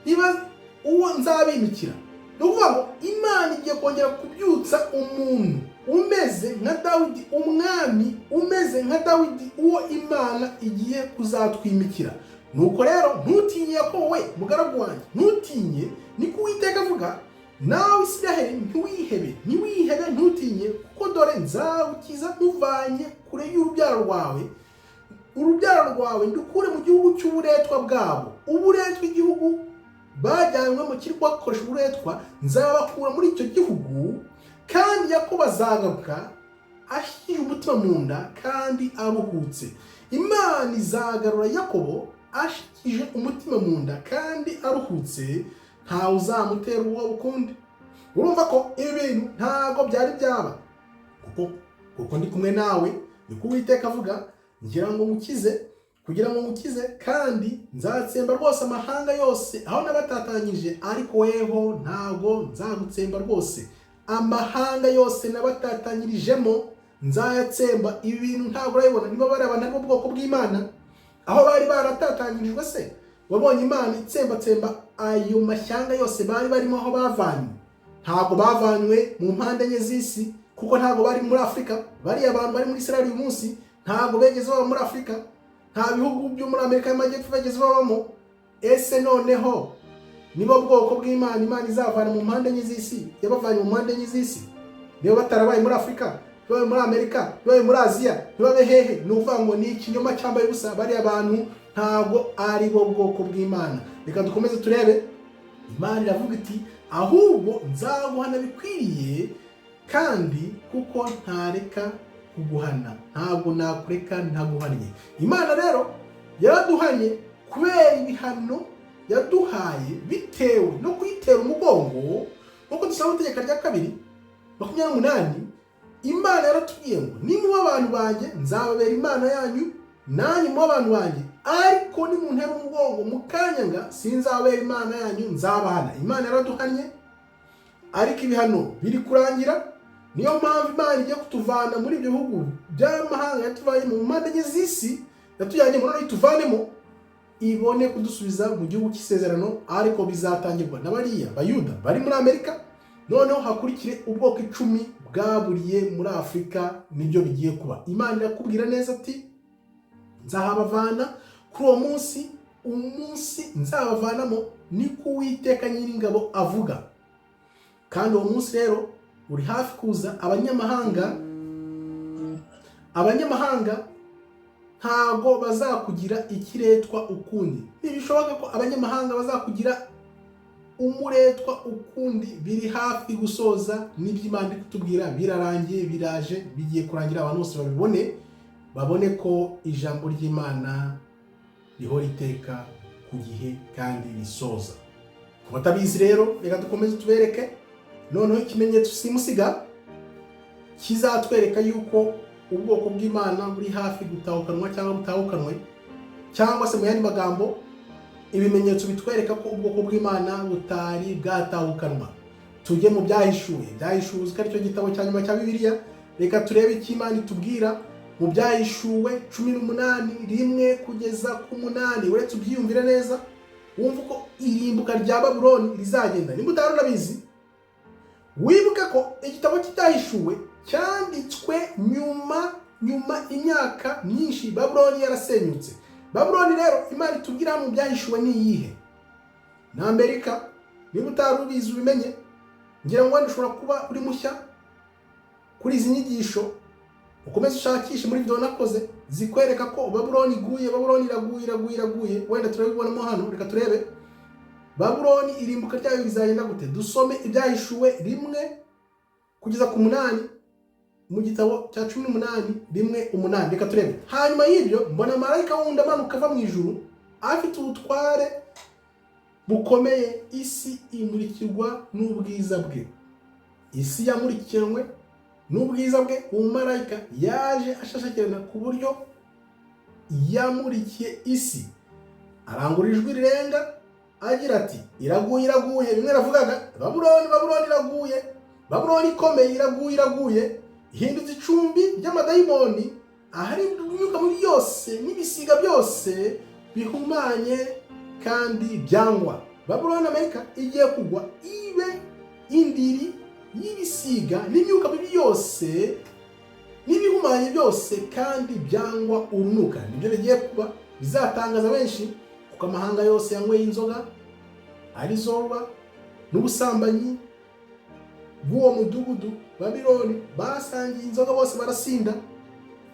niba uwo nzabimikira." Ni ukuvuga ngo Imana igiye kongera kubyutsa umuntu umeze nka Dawidi, umwami umeze nka Dawidi, uwo Imana igiye kuzatwimikira. "Nuko rero ntutinye, Yakobo we, mugaragu wanjye, ntutinye, niko Uwiteka avuga, nawe Isiraheli, ntiwihebe, ntiwihebe, ntutinye, kuko dore nzagukiza nkuvanye kure y'urubyaro rwawe, urubyaro rwawe ndukure mu gihugu cy'uburetwa bwabo." Uburetwa, igihugu bajyanywemo kiri kubakoresha uburetwa, nzabakura muri icyo gihugu. "Kandi Yakobo azagaruka ashyira umutima mu nda kandi aruhutse." Imana izagarura Yakobo ashikije umutima mu nda kandi aruhutse, ntawe uzamutera ubwoba ukundi. Urumva ko ibi bintu ntabwo byari byaba. Kuko ndi kumwe nawe, niko Uwiteka avuga, ngira ngo ngukize, kugira ngo ngukize, kandi nzatsemba rwose amahanga yose aho nabatatanyije, ariko weho ntabwo nzagutsemba rwose. Amahanga yose nabatatanyirijemo nzayatsemba. Ibi bintu ntabwo urabibona. Niba bari abantu ari bwoko bw'Imana, aho bari baratatanyirijwe se, wabonye Imana itsembatsemba ayo mashyanga yose bari barimo aho bavanywe? Ntabwo bavanywe mu mpande enye z'isi, kuko ntabwo bari muri Afurika. Bariya abantu bari muri Israel uyu munsi ntabwo begeze baba muri Afurika, nta bihugu byo muri Amerika y'Amajyepfo bageze babamo. Ese noneho nibo bwoko bw'Imana Imana izavana mu mpande enye z'isi? Yabavanye mu mpande enye z'isi. Niba batarabaye muri Afurika, ntibabe muri Amerika, ntibabe muri Aziya, ntibabe hehe? Ni ukuvuga ngo ni ikinyoma cyambaye ubusa. Bariya bantu ntabwo ari bo bwoko bw'Imana. Reka dukomeze turebe. Imana iravuga iti: "Ahubwo nzaguhana bikwiriye, kandi kuko ntareka kuguhana, ntabwo nakureka ntaguhannye." Imana rero yaraduhanye kubera ibihano yaduhaye bitewe no kuyitera umugongo, nk'uko dusanga itegeko rya kabiri 28. Imana yaratubwiye ngo: "Nimuba abantu banjye, nzababera Imana yanyu, nanjye muba abantu banjye. Ariko nimuntera umugongo mukanyanga, sinzababera Imana yanyu, nzabahana." Imana yaraduhannye, ariko ibihano biri kurangira. Niyo mpamvu Imana igiye kutuvana muri ibyo bihugu by'amahanga yatuvanye mu mpande enye z'isi, yatujyanye muri ituvanemo, ibone kudusubiza mu gihugu cy'isezerano. Ariko bizatangirwa na bariya Bayuda bari muri Amerika, noneho hakurikire ubwoko 10 bwaburiye muri Afurika. Nibyo bigiye kuba. Imana irakubwira neza ati: "Nzahabavana kuri uwo munsi, umunsi nzabavanamo, niko Uwiteka Nyiringabo avuga." Kandi uwo munsi rero uri hafi kuza. Abanyamahanga ntago bazakugira ikiretwa ukundi. Ntibishoboka ko abanyamahanga bazakugira umuretwa ukundi. Biri hafi gusoza, n'ibyo Imana iri kutubwira birarangiye, biraje, bigiye kurangira, abantu bose babibone, babone ko ijambo ry'Imana rihora iteka ku gihe kandi risoza. Ku batabizi rero, reka dukomeze tubereke noneho ikimenyetso simusiga kizatwereka yuko ubwoko bw'Imana buri hafi gutahukanwa cyangwa butahukanwe, cyangwa se mu yandi magambo Ibimenyetso bitwereka ko ubwoko bw'Imana butari bwatahukanwa. Tujye mu Byahishuwe. Byahishuwe, ko aricyo gitabo cya nyuma cya Bibiliya. Reka turebe icyo Imana itubwira mu Byahishuwe 18:1-8. Uretse ubyiyumvire neza, wumva uko irimbuka rya Babuloni rizagenda. Nimba utari unabizi, wibuke ko igitabo cy'Ibyahishuwe cyanditswe nyuma imyaka myinshi Babuloni yarasenyutse. Babuloni rero Imana itubwira mu Byahishuwe ni iyihe? Ni Amerika. Niba utari ubizi, ubimenye. Ngira ngo wenda ushobora kuba uri mushya kuri izi nyigisho, ukomeze ushakishe muri video nakoze zikwereka ko Babuloni iguye. Babuloni iraguye, iraguye, iraguye. Wenda turabibonamo hano. Reka turebe Babuloni, irimbuka ryayo rizagenda gute. Dusome Ibyahishuwe 1-8, mu gitabo cya 18:1-8. Reka turebe. Hanyuma y'ibyo mbona marayika wundi amanuka ava mu ijuru, afite ubutware bukomeye, isi imurikirwa n'ubwiza bwe. Isi yamurikiwe n'ubwiza bwe. Uwo marayika yaje ashashagirana ku buryo yamurikiye isi, arangurura ijwi rirenga agira ati: "Iraguye, iraguye!" Bimwe navugaga, Babuloni, Babuloni iraguye, Babuloni ikomeye iraguye, iraguye, ihindutse icumbi ry'amadayimoni, ahari imyuka mibi yose n'ibisiga byose bihumanye kandi byangwa. Babuloni, Amerika, igiye kugwa ibe indiri y'ibisiga n'imyuka mibi yose n'ibihumanye byose kandi byangwa urunuka. Nibyo bigiye kuba, bizatangaza benshi, kuko amahanga yose yanyweye inzoga arizoba n'ubusambanyi bw'uwo mudugudu Babiloni. Basangiye inzoga bose barasinda,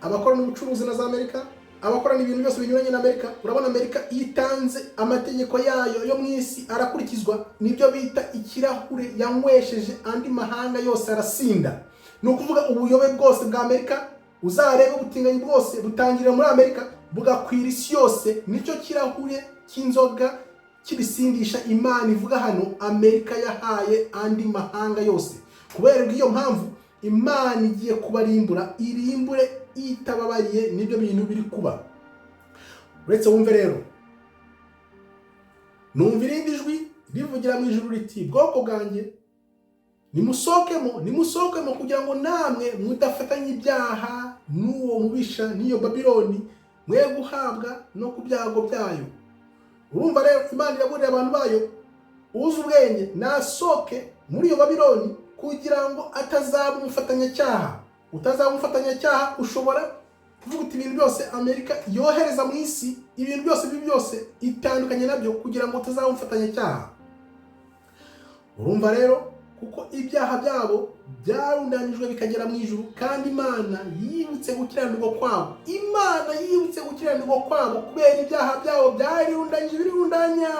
abakorana ubucuruzi na za Amerika, abakorana ibintu byose binyuranye na Amerika. Urabona Amerika iyo itanze amategeko yayo yo mu isi arakurikizwa. Nibyo bita ikirahure yanywesheje andi mahanga yose arasinda. Ni ukuvuga ubuyobe bwose bwa Amerika, uzarebe ubutinganyi bwose butangirira muri Amerika bugakwira isi yose. Nicyo kirahure cy'inzoga cy'ibisindisha Imana ivuga hano Amerika yahaye andi mahanga yose. Kubera bw'iyo mpamvu Imana igiye kubarimbura, irimbure itababariye. Nibyo bintu biri kuba. Uretse wumve rero: "Numva irindi jwi rivugira mu ijuru riti: 'Bwoko bwanjye, nimusohokemo, nimusohokemo, kugira ngo namwe mudafatanya ibyaha n'uwo mubisha n'iyo Babiloni, mwe guhabwa no ku byago byayo.'" Urumva rero, Imana iraburira abantu bayo: uzi ubwenge nasohoke muri iyo Babiloni kugira ngo atazaba umufatanyacyaha. Utazaba umufatanyacyaha, ushobora kuvuga uti ibintu byose Amerika yohereza mu isi, ibintu byose bibi byose, itandukanye nabyo kugira ngo utazaba umufatanyacyaha. Urumva rero, kuko ibyaha byabo byarundanijwe bikagera mu ijuru, kandi Imana yibutse gukiranirwa kwabo. Imana yibutse gukiranirwa kwabo kubera ibyaha byabo byarundanyije, birirundanya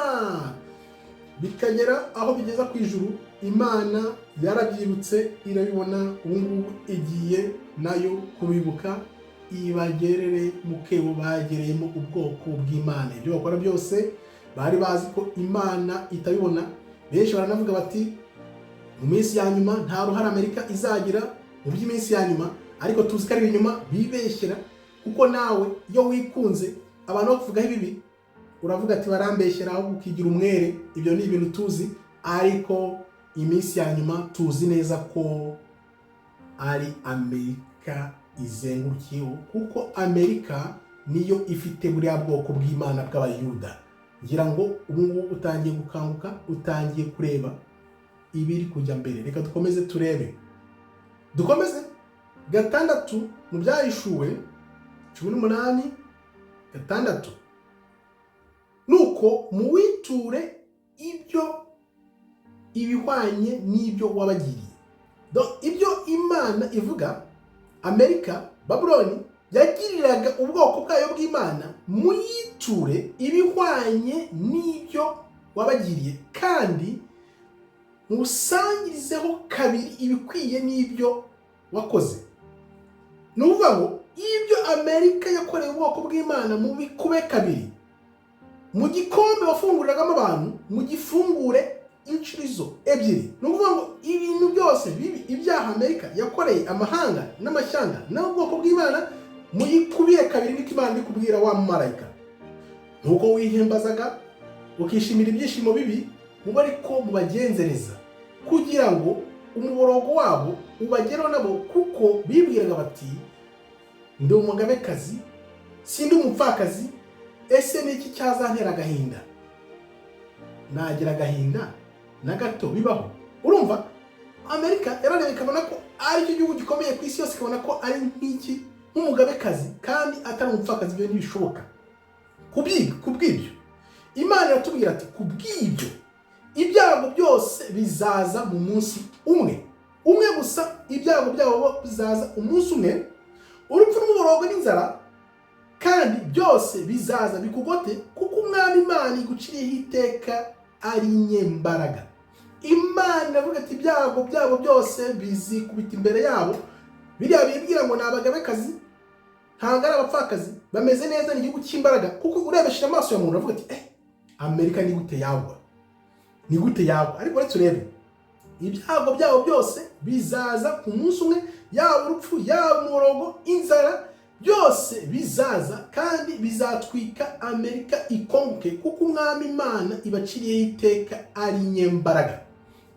bikagera aho bigeza ku ijuru. Imana yarabyibutse, irabibona. Ubu ngubu igiye nayo kubibuka, ibagerere mu kebo bagereyemo ubwoko bw'Imana. Ibyo bakora byose bari bazi ko Imana itabibona. Benshi baranavuga bati mu minsi ya nyuma nta ruhare Amerika izagira mu by'iminsi ya nyuma, ariko tuzi ko ari ibinyoma bibeshyera, kuko nawe iyo wikunze abantu bakuvugaho ibibi, uravuga ati barambeshyera, ahubwo ukigira umwere. Ibyo ni ibintu tuzi, ariko iminsi ya nyuma tuzi neza ko ari Amerika izengurukiyeho, kuko Amerika niyo ifite buriya bwoko bw'Imana bw'Abayuda. Ngira ngo ubu ngubu utangiye gukanguka, utangiye kureba ibiri kujya mbere. Reka dukomeze turebe, dukomeze 6 mu Byahishuwe 18:6: "Nuko muwiture ibyo ibihwanye n'ibyo wabagiriye." Ibyo Imana ivuga Amerika, Babuloni yagiriraga ubwoko bwayo bw'Imana, muyiture ibihwanye n'ibyo wabagiriye, kandi musangirizeho kabiri ibikwiye n'ibyo wakoze. Ni ukuvuga ngo ibyo Amerika yakoreye ubwoko bw'Imana mubikube kabiri. Mu gikombe wafunguriragamo abantu, mu gifungure inshuro ebyiri. Ni ukuvuga ngo ibintu byose bibi, ibyaha Amerika yakoreye amahanga n'amashyanga n'ubwoko bw'Imana, muyikubire kabiri. Niko Imana iri kubwira wa mumarayika. Nuko wihimbazaga Ukishimira ibyishimo bibi, mube ariko mubagenzereza, kugira ngo umuborogo wabo ubagereho nabo, kuko bibwiraga bati: 'Ndi umugabekazi, sindi umupfakazi. Ese ni iki cyazantera agahinda? Nagira agahinda na gato bibaho?" Urumva, Amerika yarareba ikabona ko ari cyo gihugu gikomeye ku isi yose, ikabona ko ari nk'iki, nk'umugabekazi, kandi atari umupfakazi. Ibyo ntibishoboka. Kubw'ibyo Imana iratubwira ati: "Kubw'ibyo ibyago byose bizaza mu munsi umwe, umwe gusa. Ibyago byabo bizaza umunsi umwe, urupfu n'umuborogo n'inzara, kandi byose bizaza bikugote, kuko Umwami Imana iguciriyeho iteka ari nyembaraga." Imana iravuga ati: "Ibyago byabo byose bizikubita imbere yabo." Biriya bibwira ngo ni abagabekazi, ntabwo ari abapfakazi, bameze neza, ni igihugu cy'imbaraga. Kuko urebesheje amaso ya muntu uravuga ati: "Eh, Amerika ni gute yagwa? Ni gute yagwa?" Ariko uretse urebe, ibyago byabo byose bizaza ku munsi umwe, yaba urupfu, yaba umuborogo, inzara, byose bizaza kandi bizatwika Amerika ikongoke, kuko Umwami Imana ibaciriyeho iteka ari nyembaraga.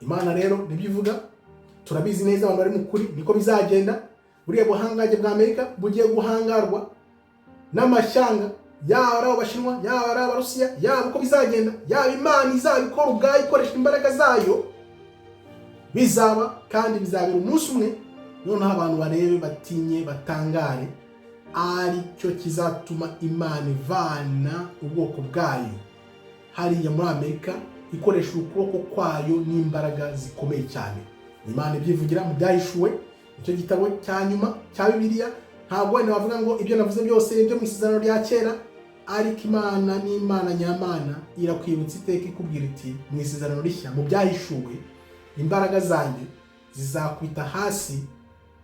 Imana rero nibyo ivuga, turabizi neza, abantu bari mu kuri, niko bizagenda. Buriya buhangange bwa Amerika bugiye guhangarwa n'amashyanga, yaba ari Abashinwa, yaba ari Abarusiya, yaba uko bizagenda, yaba Imana izabikora ubwayo ikoresha imbaraga zayo, bizaba kandi bizabera umunsi umwe. Noneho abantu barebe, batinye, batangare. Ari cyo kizatuma Imana ivana ubwoko bwayo hariya muri Amerika ikoresha ukuboko kwayo n'imbaraga zikomeye cyane. Imana ibyivugira mu Byahishuwe, icyo gitabo cya nyuma cya Bibiliya. Ntabwo wenda bavuga ngo ibyo navuze byose ni ibyo mu Isezerano rya Kera, ariko Imana ni Imana nyamana, irakwibutsa iteka ikubwira iti: "Mu Isezerano Rishya, mu Byahishuwe, imbaraga zanjye zizakubita hasi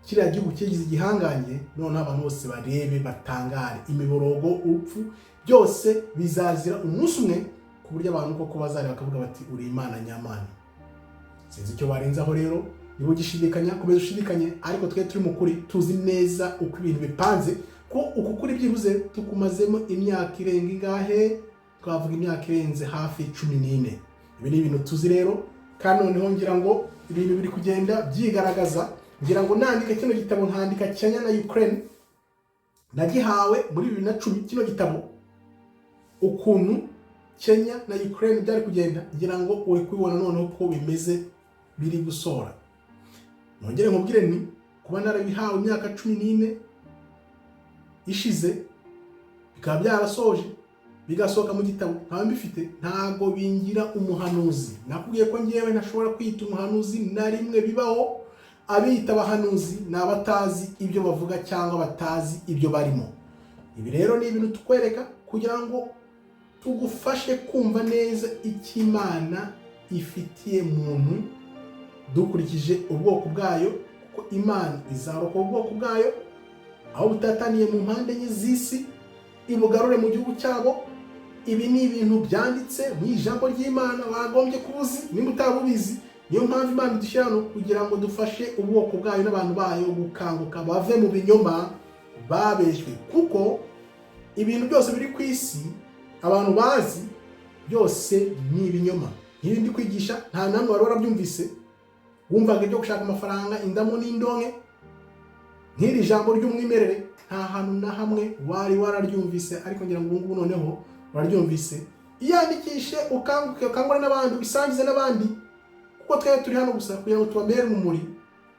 kiriya gihugu kigize igihangange, noneho abantu bose barebe batangare." Imiborogo, urupfu, byose bizazira umunsi umwe, ku buryo abantu koko bazareba bakavuga bati: "Uri Imana nyamana." Sinzi icyo barenzaho rero. Niba ugishidikanya, komeza ushidikanye, ariko twe turi mu kuri, tuzi neza uko ibintu bipanze, ko uku kuri byibuze tukumazemo imyaka irenga ingahe? Twavuga imyaka irenze hafi 14. Ibi ni ibintu tuzi rero, kandi noneho ngira ngo ibintu biri kugenda byigaragaza. Ngira ngo nandika kino gitabo, nkandika Kenya na Ukraine, nagihawe muri 2010 kino gitabo, ukuntu Kenya na Ukraine byari kugenda, ngira ngo uri kubibona noneho ko bimeze, biri gusohora. Nongere nkubwire ni kuba narabihawe imyaka 14 ishize, bikaba byarasoje, bigasohoka mu gitabo nkaba mbifite, ntabwo bingira umuhanuzi. Nakubwiye ko ngewe ntashobora kwita umuhanuzi na rimwe bibaho. Abiyita abahanuzi ni abatazi ibyo bavuga cyangwa batazi ibyo barimo. Ibi rero ni ibintu tukwereka kugira ngo tugufashe kumva neza icyo Imana ifitiye muntu dukurikije ubwoko bwayo, kuko Imana izarokora ubwoko bwayo aho butataniye mu mpande enye z'isi, ibugarure mu gihugu cyabo. Ibi ni ibintu byanditse mu ijambo ry'Imana, wagombye kuba uzi nimba utaba ubizi. Niyo mpamvu Imana idushyira hano, kugira ngo dufashe ubwoko bwayo n'abantu bayo gukanguka, bave mu binyoma babeshywe, kuko ibintu byose biri ku isi abantu bazi byose ni ibinyoma. Nk'ibi ndi kwigisha, nta namwe wari warabyumvise, wumvaga ibyo gushaka amafaranga, indamu n'indonke. Nk'iri jambo ry'umwimerere nta hantu na hamwe wari wararyumvise, ariko ngira ngo ubu ngubu noneho uraryumvise. Iyandikishe, ukanguke, ukangure n'abandi, ubisangize n'abandi, kuko twebwe turi hano gusa kugira ngo tubabere urumuri,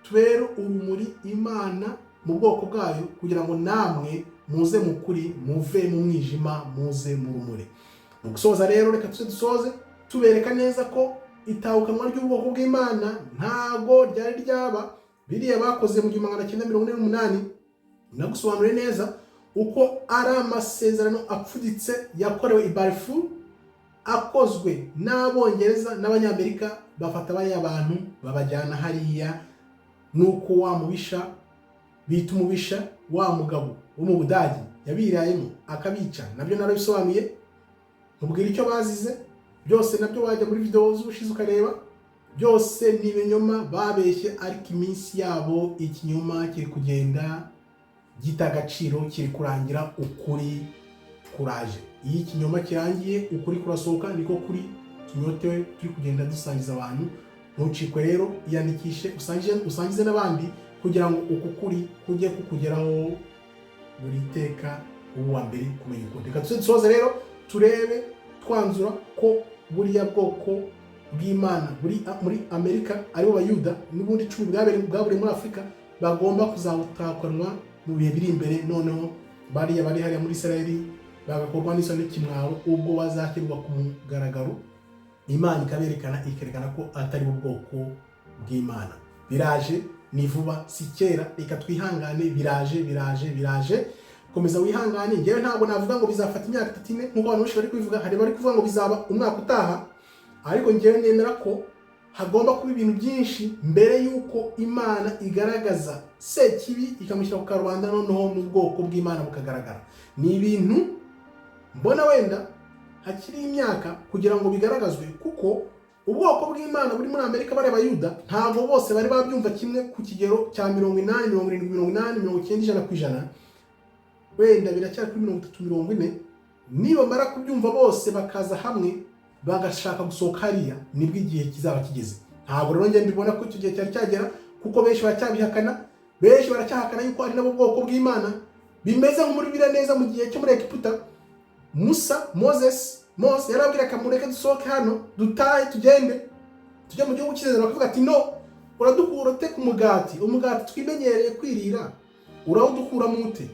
tubere urumuri Imana mu bwoko bwayo, kugira ngo namwe muze mu kuri, muve mu mwijima muze mu rumuri. Mu gusoza rero, reka tuze dusoze tubereka neza ko itahukanwa ry'ubwoko bw'Imana ntago ryari ryaba biriya bakoze mu 1948. Nagusobanuriye neza uko ari amasezerano apfuditse yakorewe i Balfour, akozwe n'Abongereza n'Abanyamerika, bafata bariya bantu babajyana hariya. Nuko wa mubisha bita umubisha, wa mugabo wo mu Budage, yabirayemo akabica. Nabyo narabisobanuye, nkubwira icyo bazize byose. Nabyo wajya muri video z'ubushize ukareba. Byose ni ibinyoma babeshye, ariko iminsi yabo ikinyoma kiri kugenda gita agaciro, kiri kurangira, ukuri Kuraje. Iyo ikinyoma kirangiye, ukuri kurasohoka. Niko kuri tunyotewe turi kugenda dusangiza abantu. Ntucikwe rero, iyandikishe, usangize n'abandi kugira ngo uku kuri kujye kukugeraho buri teka, uba uwa mbere kumenya ukuri. Reka tuze dusoze rero, turebe twanzura ko buriya bwoko bw'Imana buri muri Amerika, aribo Bayuda n'ubundi 10 bwaburiye muri Afurika, bagomba kuzawutakanwa mu bihe biri imbere. Noneho bariya bari hariya muri Israeli bagakorwa n'isoni n'ikimwaro ubwo bazashyirwa ku mugaragaro, Imana ikaberekana, ikerekana ko atari ubwoko bw'Imana. Biraje, ni vuba, si kera. Reka twihangane, biraje, biraje, biraje. Komeza wihangane. Ngewe ntabwo navuga ngo bizafata imyaka 3, 4 nk'uko abantu benshi bari kubivuga. Hari bari kuvuga ngo bizaba umwaka utaha, ariko ngewe nemera ko hagomba kuba ibintu byinshi mbere y'uko Imana igaragaza Sekibi, ikamushyira ku karubanda, noneho n'ubwoko bw'Imana bukagaragara. Ni ibintu mbona wenda hakiri imyaka kugira ngo bigaragazwe, kuko ubwoko bw'Imana buri muri Amerika, bariya Bayuda, ntabwo bose bari babyumva kimwe ku kigero cya 80, 70, 80, 90, 100%. Wenda biracyari kuri 30, 40. Nibamara kubyumva bose, bakaza hamwe, bagashaka gusohoka hariya, nibwo igihe kizaba kigeze. Ntabwo rero njye mbibona ko icyo gihe cyari cyagera, kuko benshi baracyabihakana, benshi baracyahakana yuko ari nabo bwoko bw'Imana. Bimeze nko muri biriya neza mu gihe cyo muri Egiputa. Musa, Moses, Mose yarabwira akamureke dusohoke hano, dutahe, tugende tujye mu gihugu cy'isezerano. Bakavuga ati: "No, uradukura ute ku mugati? Umugati twimenyereye kwirira urawudukuramo ute?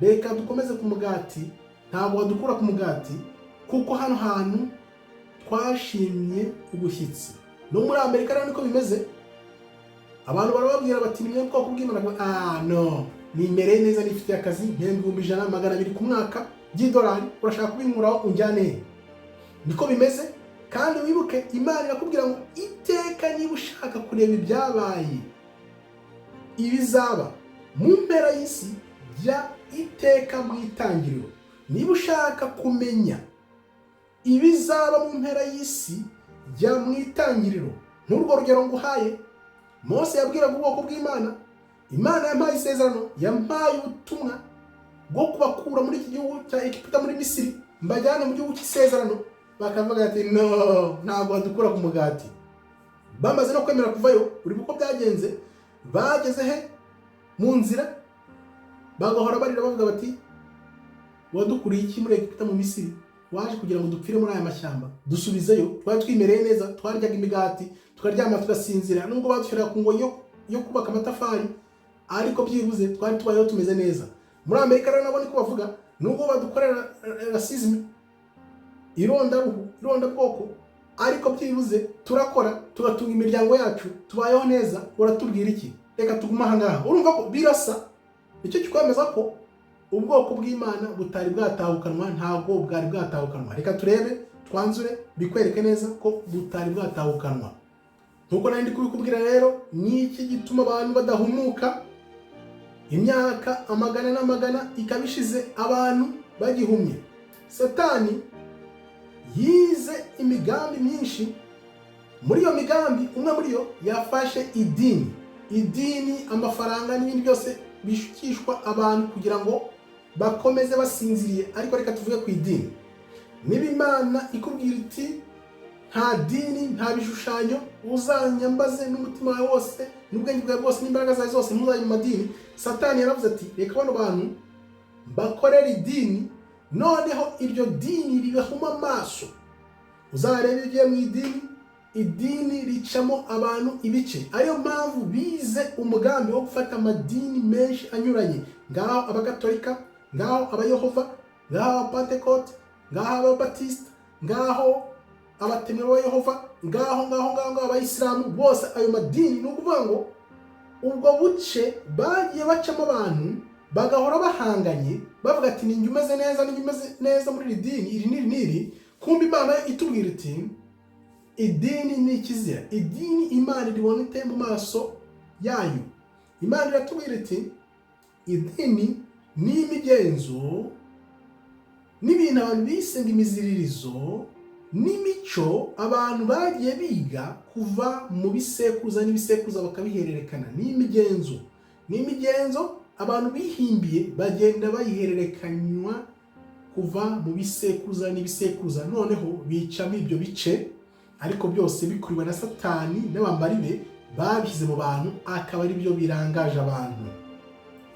Reka dukomeze ku mugati. Ntabwo wadukura ku mugati, kuko hano hantu twashimye ubushyitsi." No muri Amerika rero niko bimeze. Abantu barababwira bati: "Ni mwe bwoko bw'Imana." "Ah no, nimereye neza, nifitiye akazi, mpembwa 100,000, 200 ku mwaka by'idolari. Urashaka kubinkuraho unjyane he?" Niko bimeze. Kandi wibuke, Imana irakubwira ngo iteka niba ushaka kureba ibyabaye, ibizaba mu mpera y'isi, jya iteka mu itangiriro. Niba ushaka kumenya ibizaba mu mpera y'isi, jya mu itangiriro. Nk'urwo rugero nguhaye, Mose yabwiraga ubwoko bw'Imana: "Imana yampaye isezerano, yampaye ubutumwa bwo kubakura muri iki gihugu cya Egiputa, muri Misiri, mbajyane mu gihugu cy'isezerano." Bakavuga ati: "No, ntabwo badukura ku mugati." Bamaze no kwemera kuvayo, uri uko byagenze, bageze he mu nzira bagahora barira, bavuga bati: "Wadukuriye iki muri Egiputa, mu Misiri? Waje kugira ngo dupfire muri aya mashyamba? Dusubizeyo, twari twimereye neza, twaryaga imigati, tukaryama, tugasinzira. Nubwo badushyiraga ku ngoyi yo kubaka amatafari, ariko byibuze twari tubayeho tumeze neza." Muri Amerika rero nabo niko bavuga: "Nubwo badukorera racisme, irondaruhu, irondabwoko, ariko byibuze turakora, tugatunga imiryango yacu, tubayeho neza. Uratubwira iki? Reka tugume aha ngaha." Urumva ko birasa. Nicyo kikwemeza ko ubwoko bw'Imana butari bwatahukanwa, ntabwo bwari bwatahukanwa. Reka turebe, twanzure, bikwereke neza ko butari bwatahukanwa nkuko nari ndi kubikubwira. Rero ni iki gituma abantu badahumuka, imyaka amagana n'amagana ikaba ishize abantu bagihumye? Satani yize imigambi myinshi. Muri iyo migambi, umwe muri yo yafashe idini, idini, amafaranga n'ibindi byose bishukishwa abantu kugira ngo bakomeze basinziriye. Ariko reka tuvuge ku idini. Niba Imana ikubwira iti: "Nta dini, nta bishushanyo, uzanyambaze n'umutima wawe wose, n'ubwenge bwawe bwose, n'imbaraga zawe zose, ntuzajye mu madini," Satani yaravuze ati: "Reka bano bantu bakorera idini, noneho iryo dini ribahuma amaso." Uzarebe iyo ugiye mu idini, idini ricamo abantu ibice. Ariyo mpamvu bize umugambi wo gufata amadini menshi anyuranye: ngaho Abagatolika, ngaho Abayehova, ngaho Abapantekote, ngaho Ababatisita, ngaho Abatemwe b'Abayehova, ngaho, ngaho, ngaho, ngaho Abayisilamu. Bose ayo madini, ni ukuvuga ngo ubwo buce bagiye bacamo abantu, bagahora bahanganye, bavuga ati: "Ninjye umeze neza, ninjye umeze neza muri iri dini, iri n'iri n'iri." Kumbe Imana yo itubwira iti: "Idini ni ikizira." Idini Imana iribona ite mu maso yayo? Imana iratubwira iti: "Idini ni imigenzo n'ibintu abantu bise ngo imiziririzo n'imico abantu bagiye biga kuva mu bisekuruza n'ibisekuruza, bakabihererekana. Ni imigenzo, ni imigenzo abantu bihimbiye, bagenda bayihererekanywa kuva ku gisekuruza kimwe kugera ku kindi." Kuva mu bisekuruza n'ibisekuruza, noneho bicamo ibyo bice, ariko byose bikuriwe na Satani n'abambari be babishyize mu bantu, akaba ari byo birangaje abantu.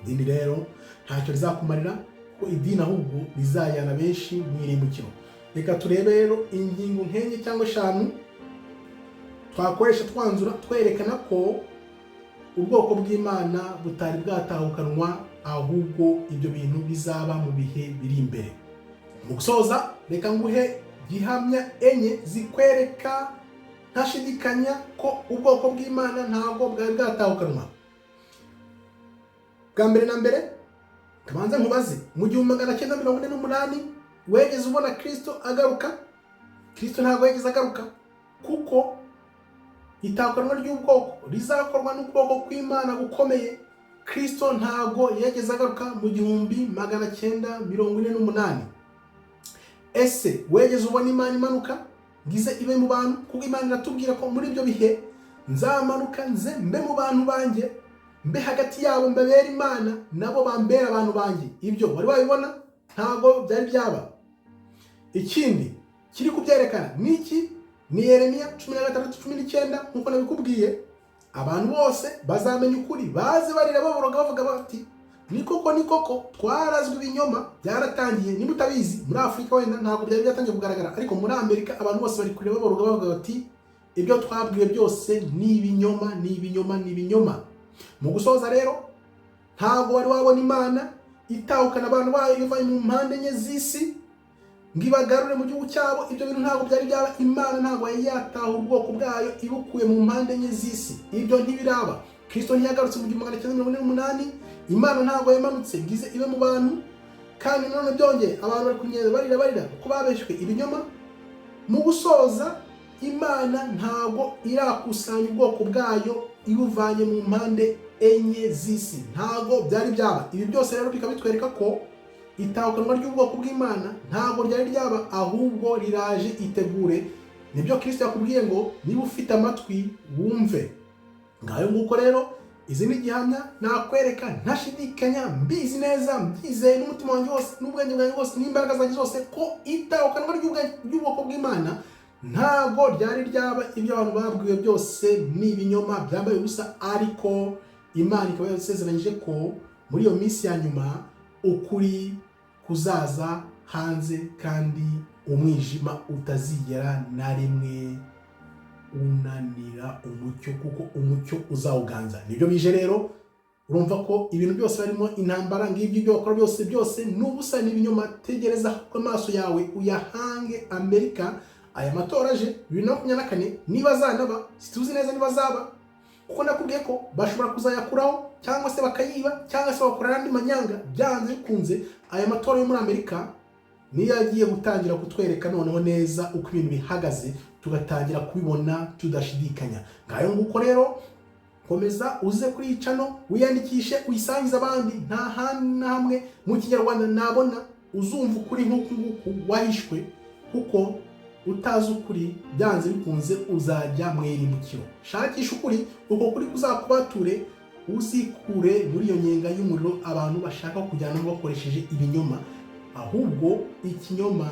Idini rero ntacyo rizakumarira, kuko idini ahubwo rizajyana benshi mu irimbukiro. Reka turebe rero ingingo nk'enye cyangwa eshanu twakoresha twanzura, twerekana ko ubwoko bw'Imana butari bwatahukanwa, ahubwo ibyo bintu bizaba mu bihe biri imbere. Mu gusoza, reka nguhe gihamya enye zikwereka ntashidikanya ko ubwoko bw'Imana ntabwo bwari bwatahukanwa. Bwa mbere na mbere, kabanza nkubaze: mu 1948 wegeze ubona Kirisito agaruka? Kirisito ntabwo yigeze agaruka, kuko itahukanwa ry'ubwoko rizakorwa n'ukuboko kw'Imana gukomeye. Kirisito ntabwo yigeze agaruka mu 1948. Ese wegeze ubona Imana imanuka ngize ibe mu bantu? Kuko Imana iratubwira ko muri ibyo bihe nzamanuka nze mbe mu bantu banjye, mbe hagati yabo, mbabere Imana, nabo bambere abantu banjye. Ibyo wari wabibona? Ntabwo byari byaba. Ikindi kiri kubyerekana ni iki? Ni Yeremiya 16:19. Nk'uko nabikubwiye, abantu bose bazamenya ukuri, baze barira baboroga, bavuga bati: "Ni koko, ni koko, twarazwe ibinyoma." Byaratangiye. Niba utabizi, muri Afurika wenda ntabwo byari byatangiye kugaragara, ariko muri Amerika abantu bose bari kureba baboroga, bavuga bati: "Ibyo twabwiwe byose ni ibinyoma, ni ibinyoma, ni ibinyoma." Mu gusoza rero, ntabwo wari wabona Imana itahukana abantu bayo ivanye mu mpande enye z'isi ngo ibagarure mu gihugu cyabo. Ibyo bintu ntabwo byari byaba. Imana ntabwo yari yataha ubwoko bwayo ibukuye mu mpande enye z'isi. Ibyo ntibiraba. Kirisito ntiyagarutse mu 1948. Imana ntabwo yamanutse ngo ize ibe mu bantu. Kandi nanone byongeye, abantu bari kugenda barira, barira kuko babeshywe ibinyoma. Mu gusoza, Imana ntabwo irakusanya ubwoko bwayo ibuvanye mu mpande enye z'isi. Ntabwo byari byaba. Ibi byose rero bikaba bitwereka ko itahukanwa ry'ubwoko bw'Imana ntabwo ryari ryaba, ahubwo riraje. Itegure. Nibyo Kirisito yakubwiye ngo: "Niba ufite amatwi, wumve." Ngayo nguko rero, izi ni gihamya nakwereka ntashidikanya, mbizi neza, mbyizeye n'umutima wanjye wose, n'ubwenge bwanjye bwose, n'imbaraga zanjye zose, ko itahukanwa ry'ubwoko bw'Imana ntabwo ryari ryaba. Ibyo abantu babwiwe byose ni ibinyoma byambaye ubusa, ariko Imana ikaba yarasezeranyije ko muri iyo minsi ya nyuma ukuri kuzaza hanze, kandi umwijima utazigera na rimwe unanira umucyo, kuko umucyo uzawuganza. Nibyo bije rero. Urumva ko ibintu byose barimo intambara, ngibyo ibyo bakora byose, byose ni ubusa, ni ibinyoma. Tegereza ko amaso yawe uyahange Amerika. Aya matora aje 2024, niba azanaba, situzi neza niba azaba, kuko nakubwiye ko bashobora kuzayakuraho, cyangwa se bakayiba, cyangwa se bakora n'andi manyanga. Byanze bikunze, aya matora yo muri Amerika niyo agiye gutangira kutwereka noneho neza uko ibintu bihagaze, tugatangira kubibona tudashidikanya. Ngayo nguko rero, komeza uze kuri iyi channel, wiyandikishe, uyisangize abandi. Nta handi na hamwe mu Kinyarwanda nabona uzumva ukuri nk'uku nguku wahishwe, kuko utazi ukuri, byanze bikunze uzajya mu irimbukiro. Shakisha ukuri, uko kuri kuzakubature, uzikure muri iyo nyenga y'umuriro abantu bashaka kujyanamo bakoresheje ibinyoma. Ahubwo ikinyoma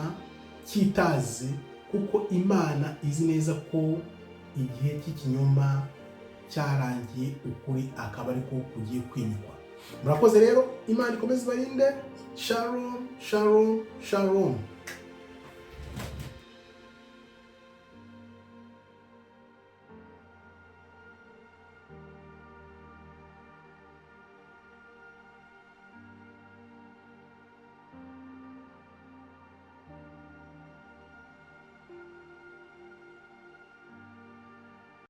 cyitaze, kuko Imana izi neza ko igihe cy'ikinyoma cyarangiye, ukuri akaba ariko kugiye kwimikwa. Murakoze rero, Imana ikomeze ibarinde. Shalom, shalom, shalom.